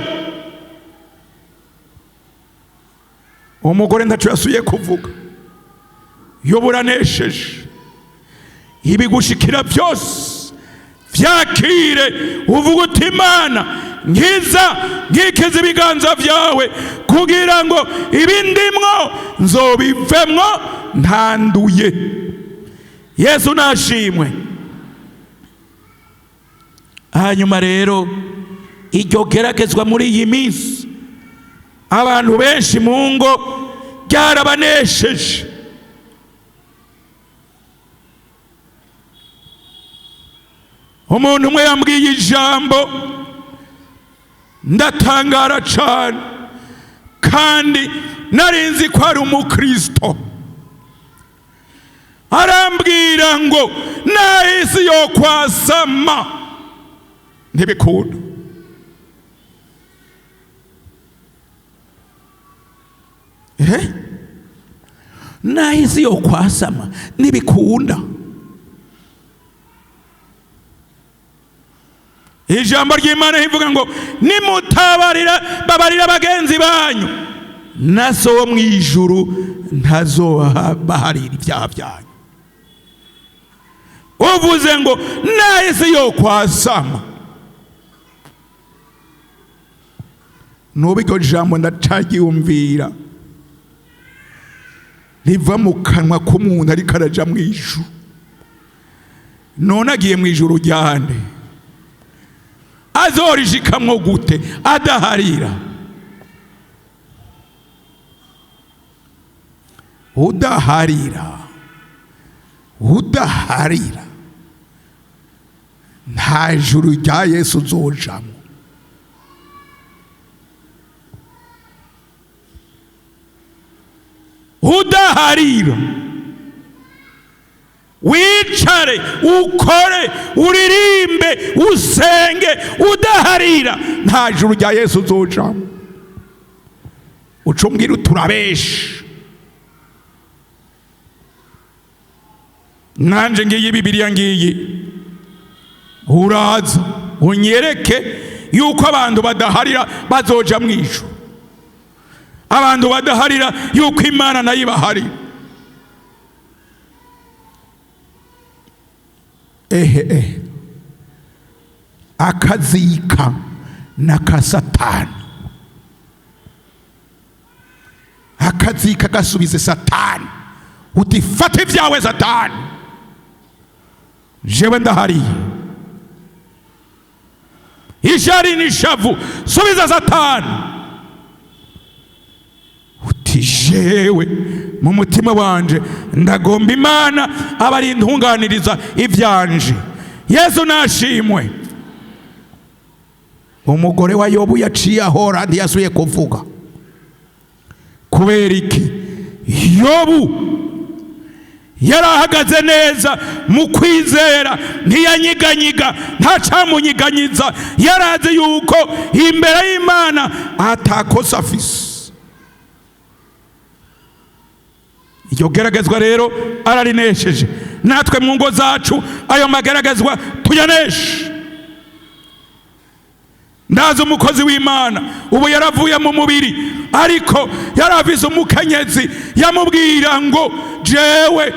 Umugore ntaco yasubiye kuvuga. Yobu uranesheje, ibigushikira byose vyakire, uvuga uti Imana nkiza, nkikiza ibiganza vyawe kugira ngo ibindimwo nzobivemwo ntanduye. Yesu nashimwe. Hanyuma rero iryo geragezwa muri iyi minsi abantu benshi mu ngo ryarabanesheje. Umuntu umwe yambwiye ijambo ndatangara cane, kandi narinzi ko ari umukristo. Arambwira ngo nahisi yo kwasama ntibikunda. Nahisi yo kwasama ntibikunda. Ijambo ry'Imana rivuga ngo nimutabarira babarira bagenzi banyu, Na So wo mu ijuru ntazobaharira ibyaha byanyu. Uvuze ngo nahise yo kwasama, nubu iryo jambo ndacagiyumvira riva mu kanwa k'umuntu ariko araja mu ijuru. None agiye mu ijuru ryande? Azorishikamwo gute adaharira? Udaharira, udaharira, nta juru rya Yesu uzojamwo. Udaharira, wicare, ukore, uririmbe, usenge, udaharira, nta juru rya Yesu uzojamwo. Ucumbwira uturabesha. Nanje ngiyi Bibiliya ngiyi, uraza unyereke yuko abantu badaharira bazoja mu ijuru, abantu badaharira yuko Imana nayo ibaharira. Ehe ehe, akazika na Satani, akazika gasubize Satani, uti fata ibyawe Satani, jewe ndahariye. Ishari n'ishavu subiza Satani, uti jewe mu mutima wanje ndagomba Imana aba ari intunganiriza ivyanje. Yesu nashimwe. Umugore wa Yobu yaciye ahora ntiyasuye kuvuga. Kubera iki? Yobu yarahagaze neza mu kwizera, ntiyanyiganyiga, ntacamunyiganyiza, yarazi yuko imbere y'Imana atakosa afise. Iryo geragezwa rero ararinesheje. Natwe mu ngo zacu ayo mageragezwa tuyaneshe. Ndazi umukozi w'Imana ubu yaravuye mu mubiri, ariko yaravize umukenyezi yamubwira ngo jewe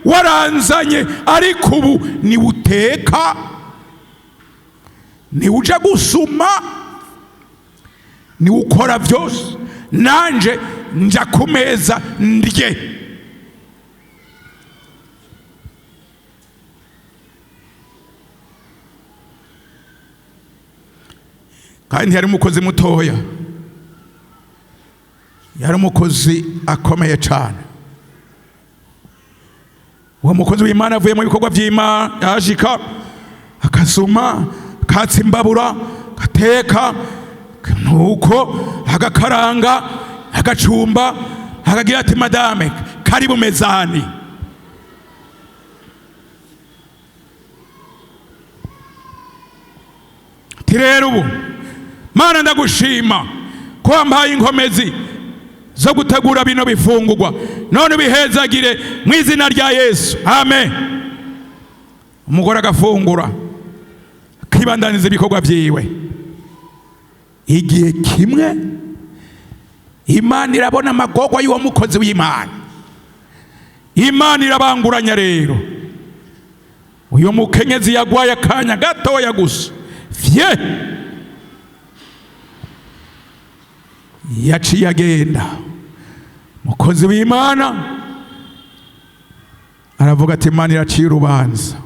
waranzanye, ariko ubu niwuteka, niwuja gusuma, niwukora byose, nanje nja kumeza ndye. Kandi yari umukozi mutoya, yari umukozi akomeye cyane. Uwo mukozi w'Imana avuye mu bikorwa by'Imana, yashika akasuma, akatsa imbabura, agateka, nuko agakaranga, agacumba, akagira ati madame karibu mezani. Ati rero ubu Mana ndagushima ko wampaye inkomezi zo gutegura bino bifungurwa, none ubihezagire mu izina rya Yesu, amen. Umugore agafungura, akibandaniza ibikorwa byiwe. Igihe kimwe Imana irabona amagorwa y'uwo mukozi w'Imana, Imana irabanguranya. Rero uyu mukenyezi yagwaye akanya gatoya gusa, fye yaciye agenda. Mukozi w'Imana aravuga ati Imana iraciye urubanza,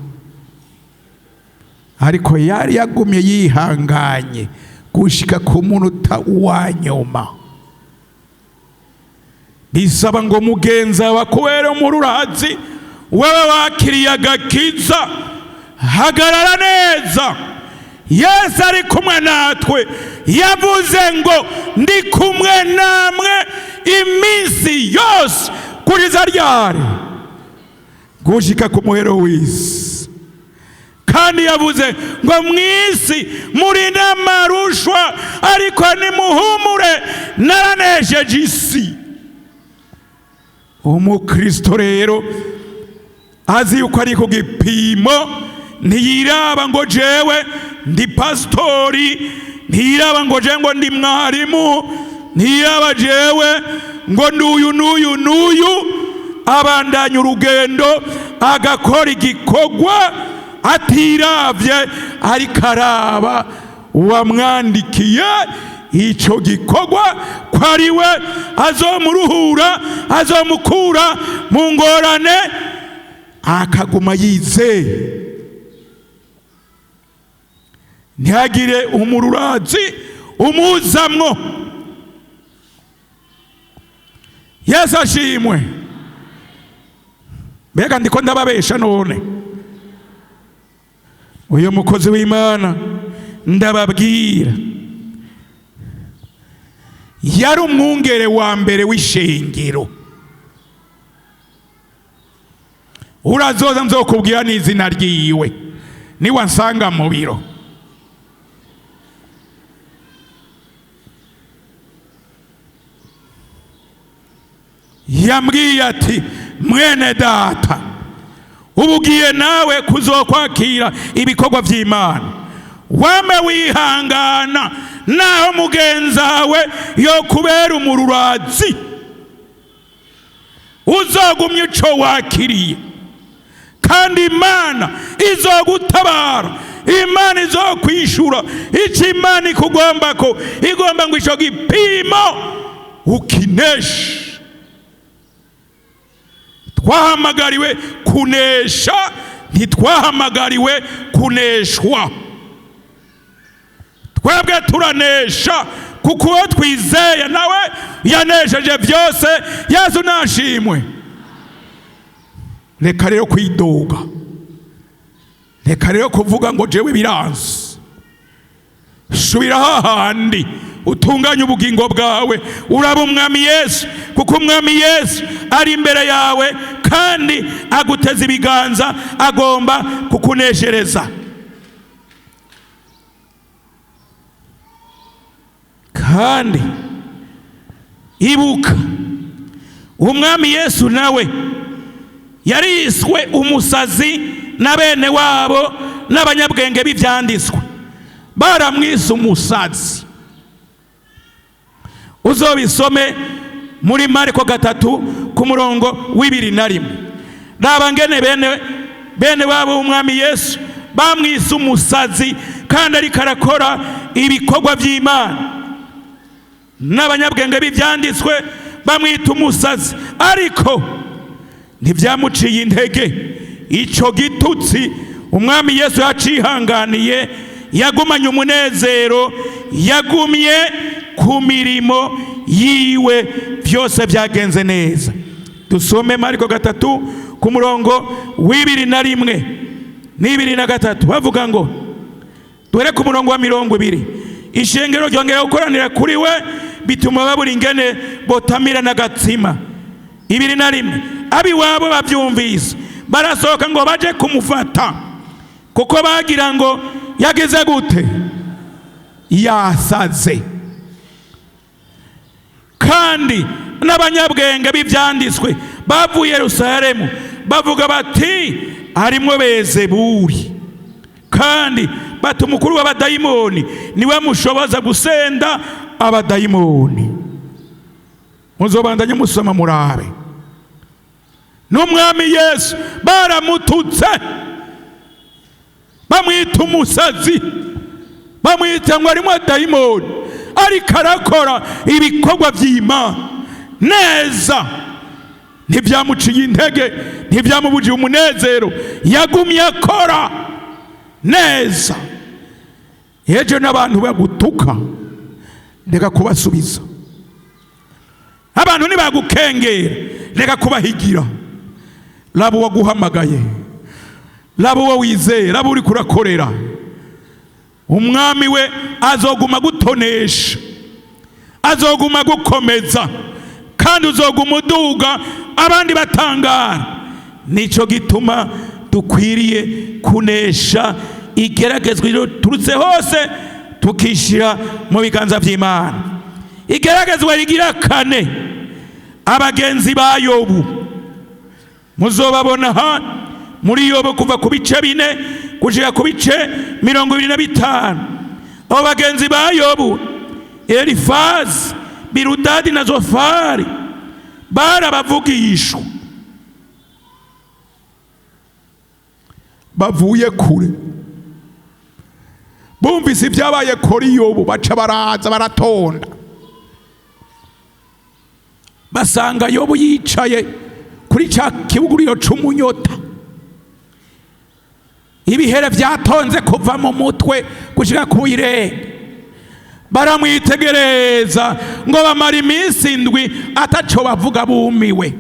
ariko yari yagumye yihanganye gushika ku munota wa nyuma. Bisaba ngo mugenza wakubere umururazi, wewe wakiriye agakiza, hagarara neza. Yesu ari kumwe natwe, yavuze ngo ndi kumwe namwe iminsi yose kugeza ryari? Gushika ku muhero w'isi. Kandi yavuze ngo mwisi muri n'amarushwa, ariko nimuhumure naranesheje isi. Umukristo rero azi yuko ari ku gipimo, ntiyiraba ngo jewe ndi pastori, ntiyiraba ngo jewe ngo ndi mwarimu, Ntiyaba jewe ngo n'uyu n'uyu n'uyu. Abandanya urugendo, agakora igikorwa atiravye, ariko araba uwamwandikiye ico gikorwa ko ari we azomuruhura, azomukura mu ngorane, akaguma yizeye, ntihagire umururazi umuzamwo. Yesu ashimwe. Mbega ndiko ndababesha? None uyu mukozi w'Imana ndababwira yari umwungere wa mbere w'ishengero. Urazoza nzokubwira n'izina ryiwe niwansanga mu biro. Yambwiye ati: "Mwene data, ubu ugiye nawe kuzokwakira ibikorwa by'Imana. Wame wihangana naho mugenzawe yo kubera umururazi, uzogumya ico wakiriye, kandi Imana izogutabara, Imana izokwishura." Icyo Imana ikugomba ko igomba ngo ico gipimo ukineshe. Twahamagariwe kunesha, ntitwahamagariwe kuneshwa. Twebwe turanesha kuko uwo twizeye nawe yanesheje byose. Yesu nashimwe. Reka rero kwidoga, reka rero kuvuga ngo jewe biranze. Subira hahandi utunganye ubugingo bwawe, uraba Umwami Yesu, kuko Umwami Yesu ari imbere yawe kandi aguteza ibiganza, agomba kukuneshereza. Kandi ibuka, Umwami Yesu nawe yariswe umusazi na bene wabo n'abanyabwenge b'ibyanditswe, baramwise umusazi. Uzobisome muri Mariko 3 ku murongo wa 21. Raba ngene bene wabo w'Umwami Yesu bamwise umusazi kandi ariko arakora ibikorwa by'Imana. N'abanyabwenge b'ibyanditswe bamwita umusazi, ariko ntibyamuciye intege. Icyo gitutsi Umwami Yesu yacihanganiye, yagumanye umunezero, yagumye ku mirimo yiwe, byose byagenze neza. Dusome Mariko 3 ku murongo wa 21 na 23. Bavuga ngo, duhere ku murongo wa 20: "Ishengero ryongera gukoranira kuri we, bituma babura ingene botamira n'agatsima. 21: Ab'iwabo babyumvise, barasohoka ngo baje kumufata, kuko bagira ngo yagize gute? Yasaze. Kandi n'abanyabwenge b'ibyanditswe bavuye Yerusalemu bavuga bati: 'Harimwo Bezebuli, kandi bati umukuru w'abadayimoni niwe mushoboza gusenda abadayimoni.'" Muzobandanye musoma murabe. N'Umwami Yesu baramututse, bamwita umusazi, bamwita ngo arimo dayimoni, ariko arakora ibikorwa by'Imana neza. Ntibyamuciye intege, ntibyamubujije umunezero, yagumye akora neza. Ejo n'abantu bagutuka, reka kubasubiza. Abantu ntibagukengera, reka kubahigira. Raba uwaguhamagaye, raba uwo wizeye, raba uri kurakorera. Umwami we azoguma gutonesha, azoguma gukomeza, kandi uzoguma uduga abandi batangara. Nico gituma dukwiriye kunesha igeragezwa riturutse hose, tukishyira mu biganza by'Imana. Igeragezwa rigira kane, abagenzi ba Yobu. Muzobabona ha muri Yobu kuva ku bice 4 gushika ku bice 25. Abo bagenzi ba Yobu, Elifazi, Birudadi na Zofari barabavugishwa bavuye kure, bumvise ibyabaye kuri Yobu, baca baraza baratonda, basanga Yobu yicaye kuri cya kibuguriro c'umunyota, ibihere byatonze kuva mu mutwe gushika ku irenge. Baramwitegereza ngo bamara iminsi 7 ataco bavuga, bumiwe.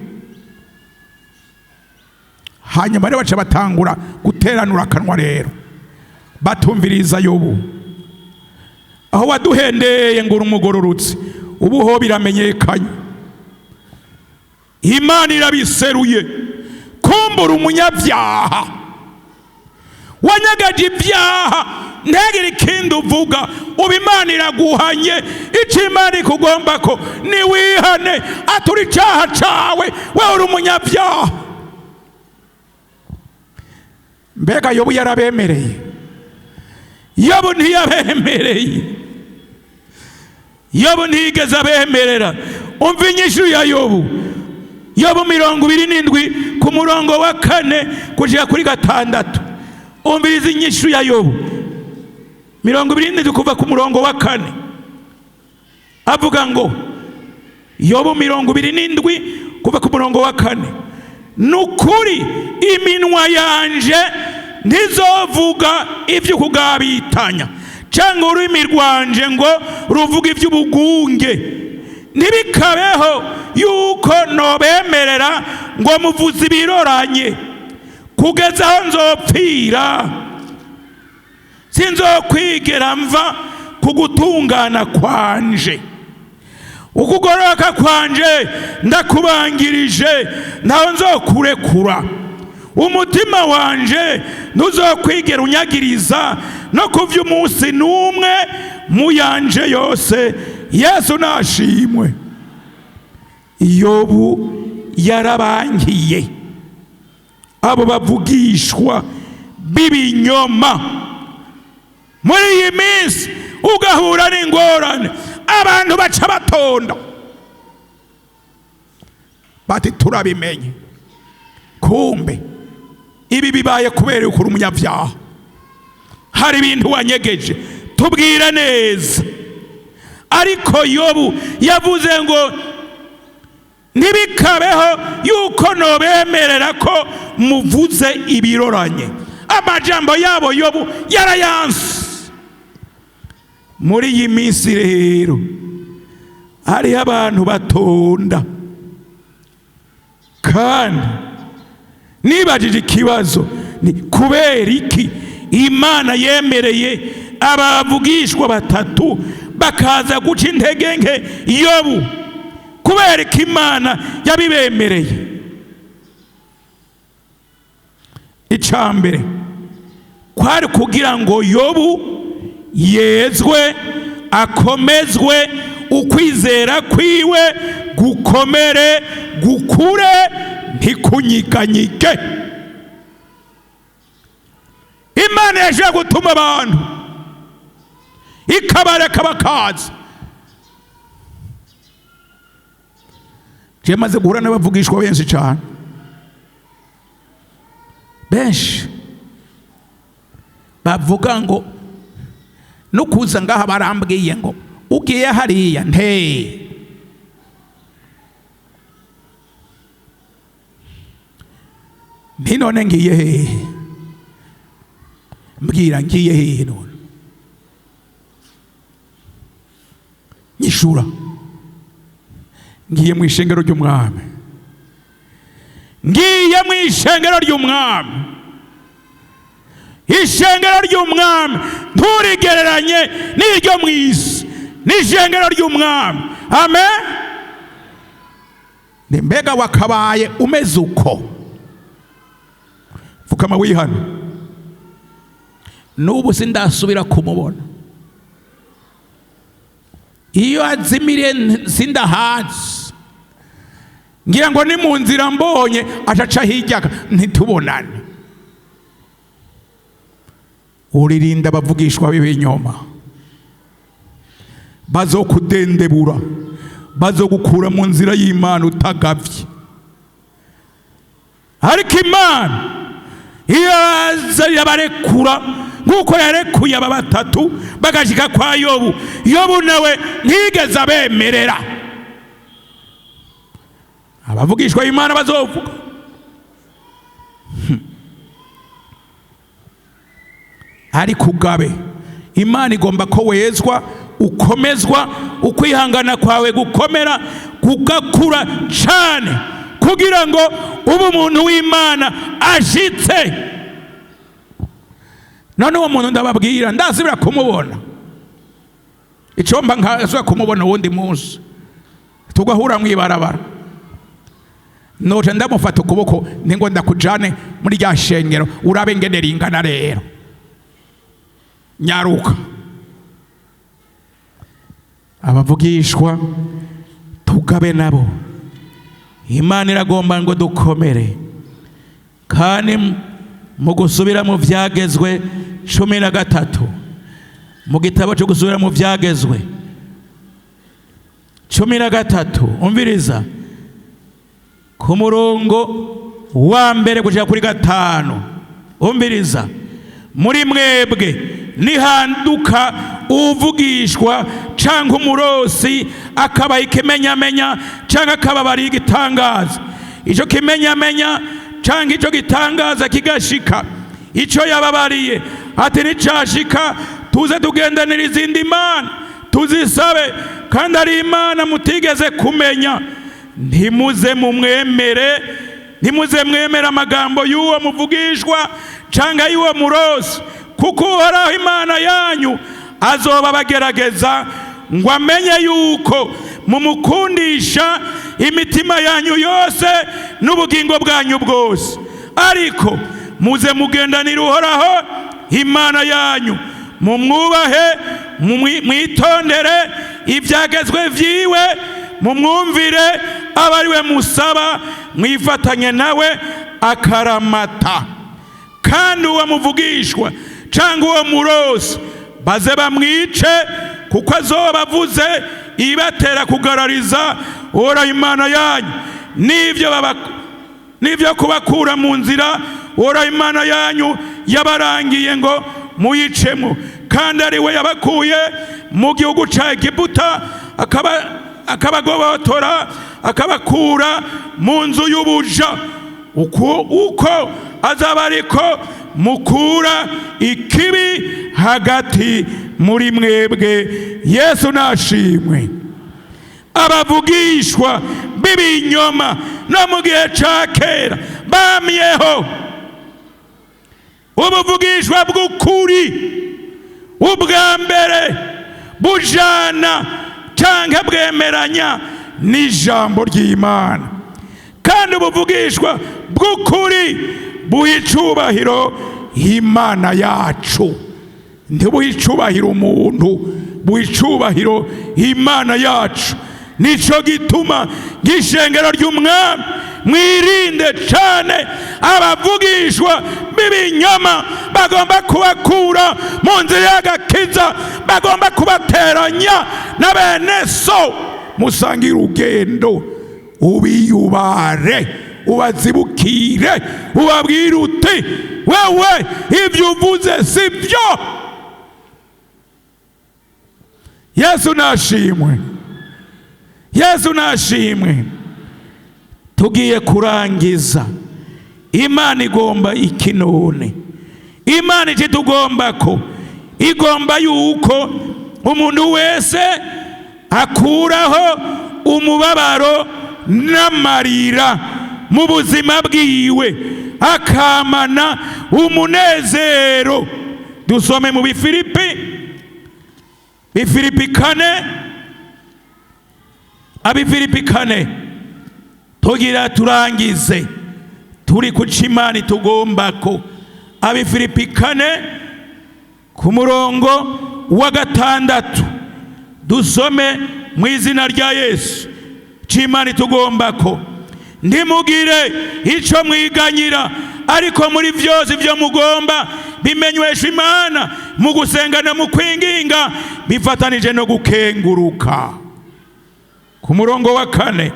Hanyuma rero baca batangura guteranura akanwa, rero batumviriza Yobu: aho waduhendeye ngo uri umugororotsi, ubu ho biramenyekanye, Imana irabiseruye, kumbura umunyabyaha wanyagaje ibyaha, ntagire ikindi uvuga, ubu Imana iraguhanye. Icyo Imana ikugomba ko niwihane, atura icyaha cawe, wewe uri umunyabyaha. Mbega Yobu yarabemereye? Yobu ntiyabemereye, Yobu ntiyigeze abemerera. Umva inyishu ya Yobu, Yobu 27 ku murongo wa 4 kugera kuri 6. Umviriza inyishu ya Yobu 27 kuva ku murongo wa 4, avuga ngo, Yobu 27 kuva ku murongo wa 4: nukuri iminwa yanje ntizovuga ibyo kugabitanya, cyangwa ururimi rwanje ngo ruvuge iby'ubugunge. Ntibikabeho yuko nobemerera ngo muvuze ibiroranye, kugeza aho nzopfira sinzokwigera mva ku gutungana kwanje. Ukugororoka kwanje ndakubangirije, ntaho nzokurekura. Umutima wanje ntuzokwigera unyagiriza no kuvya umunsi n'umwe mu yanje yose. Yesu nashimwe. Yobu yarabangiye abo bavugishwa b'ibinyoma. Muri iyi minsi ugahura n'ingorane, abantu baca batonda bati turabimenye, kumbe ibi bibaye kubera ukuri umunyabyaha, hari ibintu wanyegeje, tubwira neza. Ariko Yobu yavuze ngo ntibikabeho yuko nobemerera ko muvuze ibiroranye. Amajambo yabo Yobu yarayanse. Muri iyi minsi rero hariho abantu batonda, kandi nibajije ikibazo, ni kubera iki Imana yemereye abavugishwa batatu bakaza guca intege nke Yobu? Kubera ko Imana yabibemereye. Icambere kwari kugira ngo Yobu yezwe, akomezwe, ukwizera kwiwe gukomere, gukure, ntikunyiganyige. Imana yaje gutuma abantu ikabareka bakaza. Je maze guhura n'abavugishwa benshi cyane, benshi bavuga ngo no kuza ngaha barambwiye ngo ugiye hariya nte none ngiye hehe, mbwira ngiye hehe none, nyishura ngiye mu ishengero ry'umwami, ngiye mu ishengero ry'umwami. Ishengero ry'umwami nturigereranye n'iryo mu isi, n'ishengero ry'umwami. Amen. Ni mbega wakabaye umeze uko, fukama wihana. N'ubu sindasubira kumubona, iyo azimiriye sindahazi, ngira ngo ni mu nzira mbonye acaca hirya ntitubonane. Uririnda abavugishwa b'ibinyoma, bazokudendebura, Bazogukura mu nzira y'Imana utagavye. Ariko Imana iraza irabarekura, nk'uko yarekuye aba batatu bagashika kwa Yobu. Yobu nawe ntiyigeze abemerera. Abavugishwa Imana bazovuga. Ariko ugabe, Imana igomba ko wezwa, ukomezwa, ukwihangana kwawe gukomera, kugakura cyane, kugira ngo ube umuntu w'Imana ashitse. None uwo muntu ndababwira, ndasubira kumubona, icomba nkasubira kumubona uwundi munsi tugahura mw'ibarabara, noca ndamufata ukuboko ningo ndakujane muri rya shengero, urabe ngene ringana. Rero nyaruka, abavugishwa tugabe nabo. Imana iragomba ngo dukomere. Kandi mu gusubira mu Vyagezwe 13, mu gitabo cyo gusubira mu Vyagezwe 13, umviriza ku murongo wa 1 kugera kuri 5. Umviriza: muri mwebwe nihanduka uvugishwa cyangwa umurosi, akaba ikimenyamenya cyangwa akaba ari igitangaza, icyo kimenyamenya cyangwa icyo gitangaza kigashika, icyo yababariye ati: "Nicashika tuze tugendanira izindi mana tuzisabe," kandi ari imana mutigeze kumenya, ntimuze mumwemere, ntimuze mwemere amagambo y'uwo muvugishwa cyangwa y'uwo murosi, kuko Uhoraho Imana yanyu azoba bagerageza ngo amenye yuko mumukundisha imitima yanyu yose n'ubugingo bwanyu bwose. Ariko muze mugendanira Uhoraho Imana yanyu, mumwubahe, mwitondere ibyagezwe vyiwe, mumwumvire, abe ari we musaba, mwifatanye nawe akaramata. Kandi uwo muvugishwa cyangwa uwo murosi baze bamwice, kuko azoba avuze ibatera kugarariza Uhoraho Imana yanyu n'ibyo kubakura mu nzira Uhoraho Imana yanyu yabarangiye ngo muyicemo, kandi ari we yabakuye mu gihugu cya Egiputa, akabagobotora, akabakura mu nzu y'ubuja. Uko azaba ariko mukura ikibi hagati muri mwebwe. Yesu nashimwe. Abavugishwa b'ibinyoma no mu gihe ca kera bamyeho. Ubuvugishwa bw'ukuri ubwa mbere bujana canke bwemeranya n'ijambo ry'Imana, kandi ubuvugishwa bw'ukuri buha icubahiro Imana yacu, ntibuha icubahiro umuntu, buha icubahiro Imana yacu. Nico gituma nk'ishengero ry'Umwami mwirinde cane abavugishwa b'ibinyoma bagomba kubakura mu nzira y'agakiza, bagomba kubateranya na bene so musangira urugendo. Ubiyubare, ubazibukire, ubabwire uti: "Wewe ibyo uvuze si byo." Yesu nashimwe, Yesu nashimwe. Tugiye kurangiza. Imana igomba iki none? Imana ikitugomba ko igomba yuko umuntu wese akuraho umubabaro n'amarira mu buzima bwiwe, akamana umunezero. Dusome mu Bifilipi, Bifilipi 4, Abifilipi 4, tugira turangize. Turi ku Imana tugomba ko. Abifilipi 4 ku murongo wa 6, dusome mu izina rya Yesu. C'Imana tugomba ko: ntimugire ico mwiganyira, ariko muri vyose ivyo mugomba bimenywesha Imana mu gusenga no mu kwinginga bifatanije no gukenguruka. Ku murongo wa 4,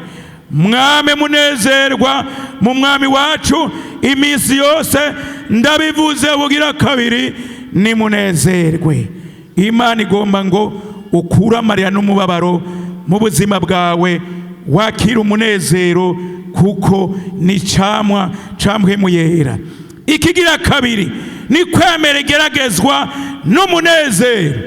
mwame munezerwa mu Mwami wacu iminsi yose, ndabivuze bugira kabiri, nimunezerwe. Imana igomba ngo ukure amarira n'umubabaro mu buzima bwawe, wakira umunezero, kuko ni camwa ca Mpwemu Yera. Ikigira kabiri ni kwemera igeragezwa n'umunezero.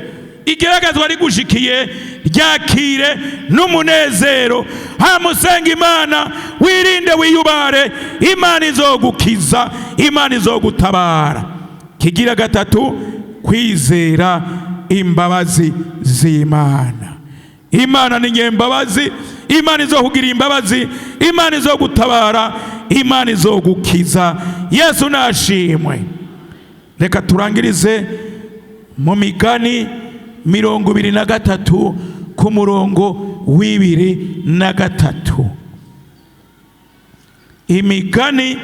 Igeragezwa rigushikiye, ryakire n'umunezero, hamusenga Imana, wirinde, wiyubare, Imana izogukiza, Imana izogutabara. Kigira gatatu, kwizera imbabazi z'Imana. Imana ni nyembabazi, Imana izokugira imbabazi, Imana izogutabara, Imana izogukiza. Yesu nashimwe. Reka turangirize mu Migani 23 ku murongo wa 23. Imigani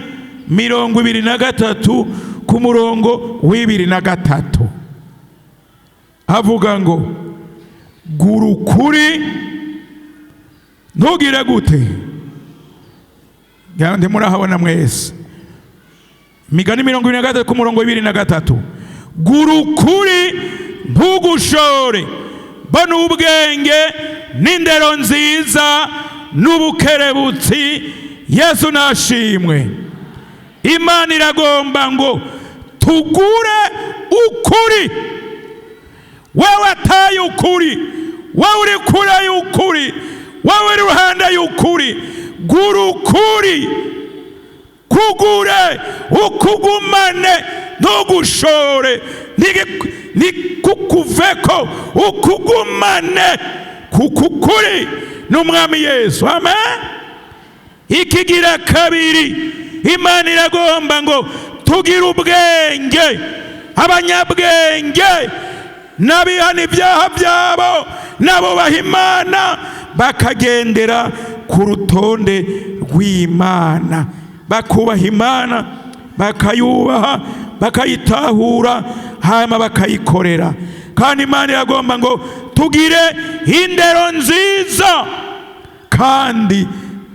23 ku murongo wa 23 avuga ngo: "Gura ukuri, ntugire gute?" Ntimurahabona mwese? Imigani 23 ku murongo wa 23: "Gura ukuri, ntugushore, bona ubwenge n'indero nziza n'ubukerebutsi." Yesu nashimwe. Imana iragomba ngo tugure ukuri. Wewe ataye ukuri, wewe uri kure y'ukuri, wewe uri iruhande y'ukuri, gura ukuri, kugure ukugumane, ntugushore, ntikukuveko, ukugumane, kuko ukuri n'Umwami Yesu. Amen. Ikigira kabiri, Imana iragomba ngo tugire ubwenge. Abanyabwenge n'abihana ibyaha byabo, n'abubaha Imana, bakagendera ku rutonde rw'Imana, bakubaha Imana, bakayubaha, bakayitahura, hanyuma bakayikorera. Kandi Imana iragomba ngo tugire indero nziza, kandi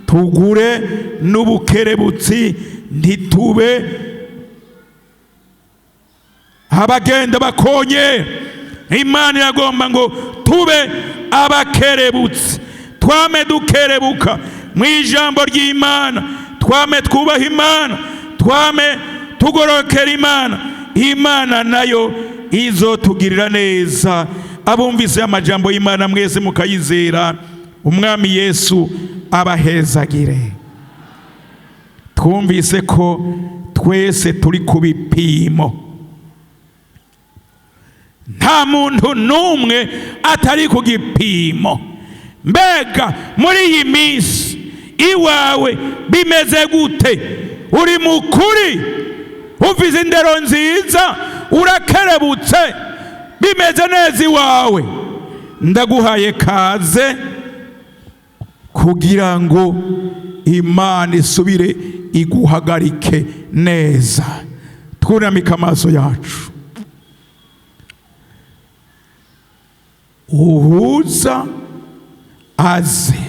tugure n'ubukerebutsi, ntitube abagenda bakonye. Imana iragomba ngo tube abakerebutsi, twame dukerebuka mu ijambo ry'Imana, twame twubaha Imana, twame tugorokera Imana. Imana nayo izotugirira neza. Abumvise amajambo y'Imana mwese mukayizera, Umwami Yesu abahezagire. Twumvise ko twese turi ku bipimo, nta muntu n'umwe atari ku gipimo. Mbega muri iyi minsi iwawe bimeze gute? Uri mu kuri? Ufise indero nziza? Urakerebutse? Bimeze neza iwawe? Ndaguhaye kaze kugira ngo Imana isubire iguhagarike neza. Twunamike amaso yacu. Uhuza aze.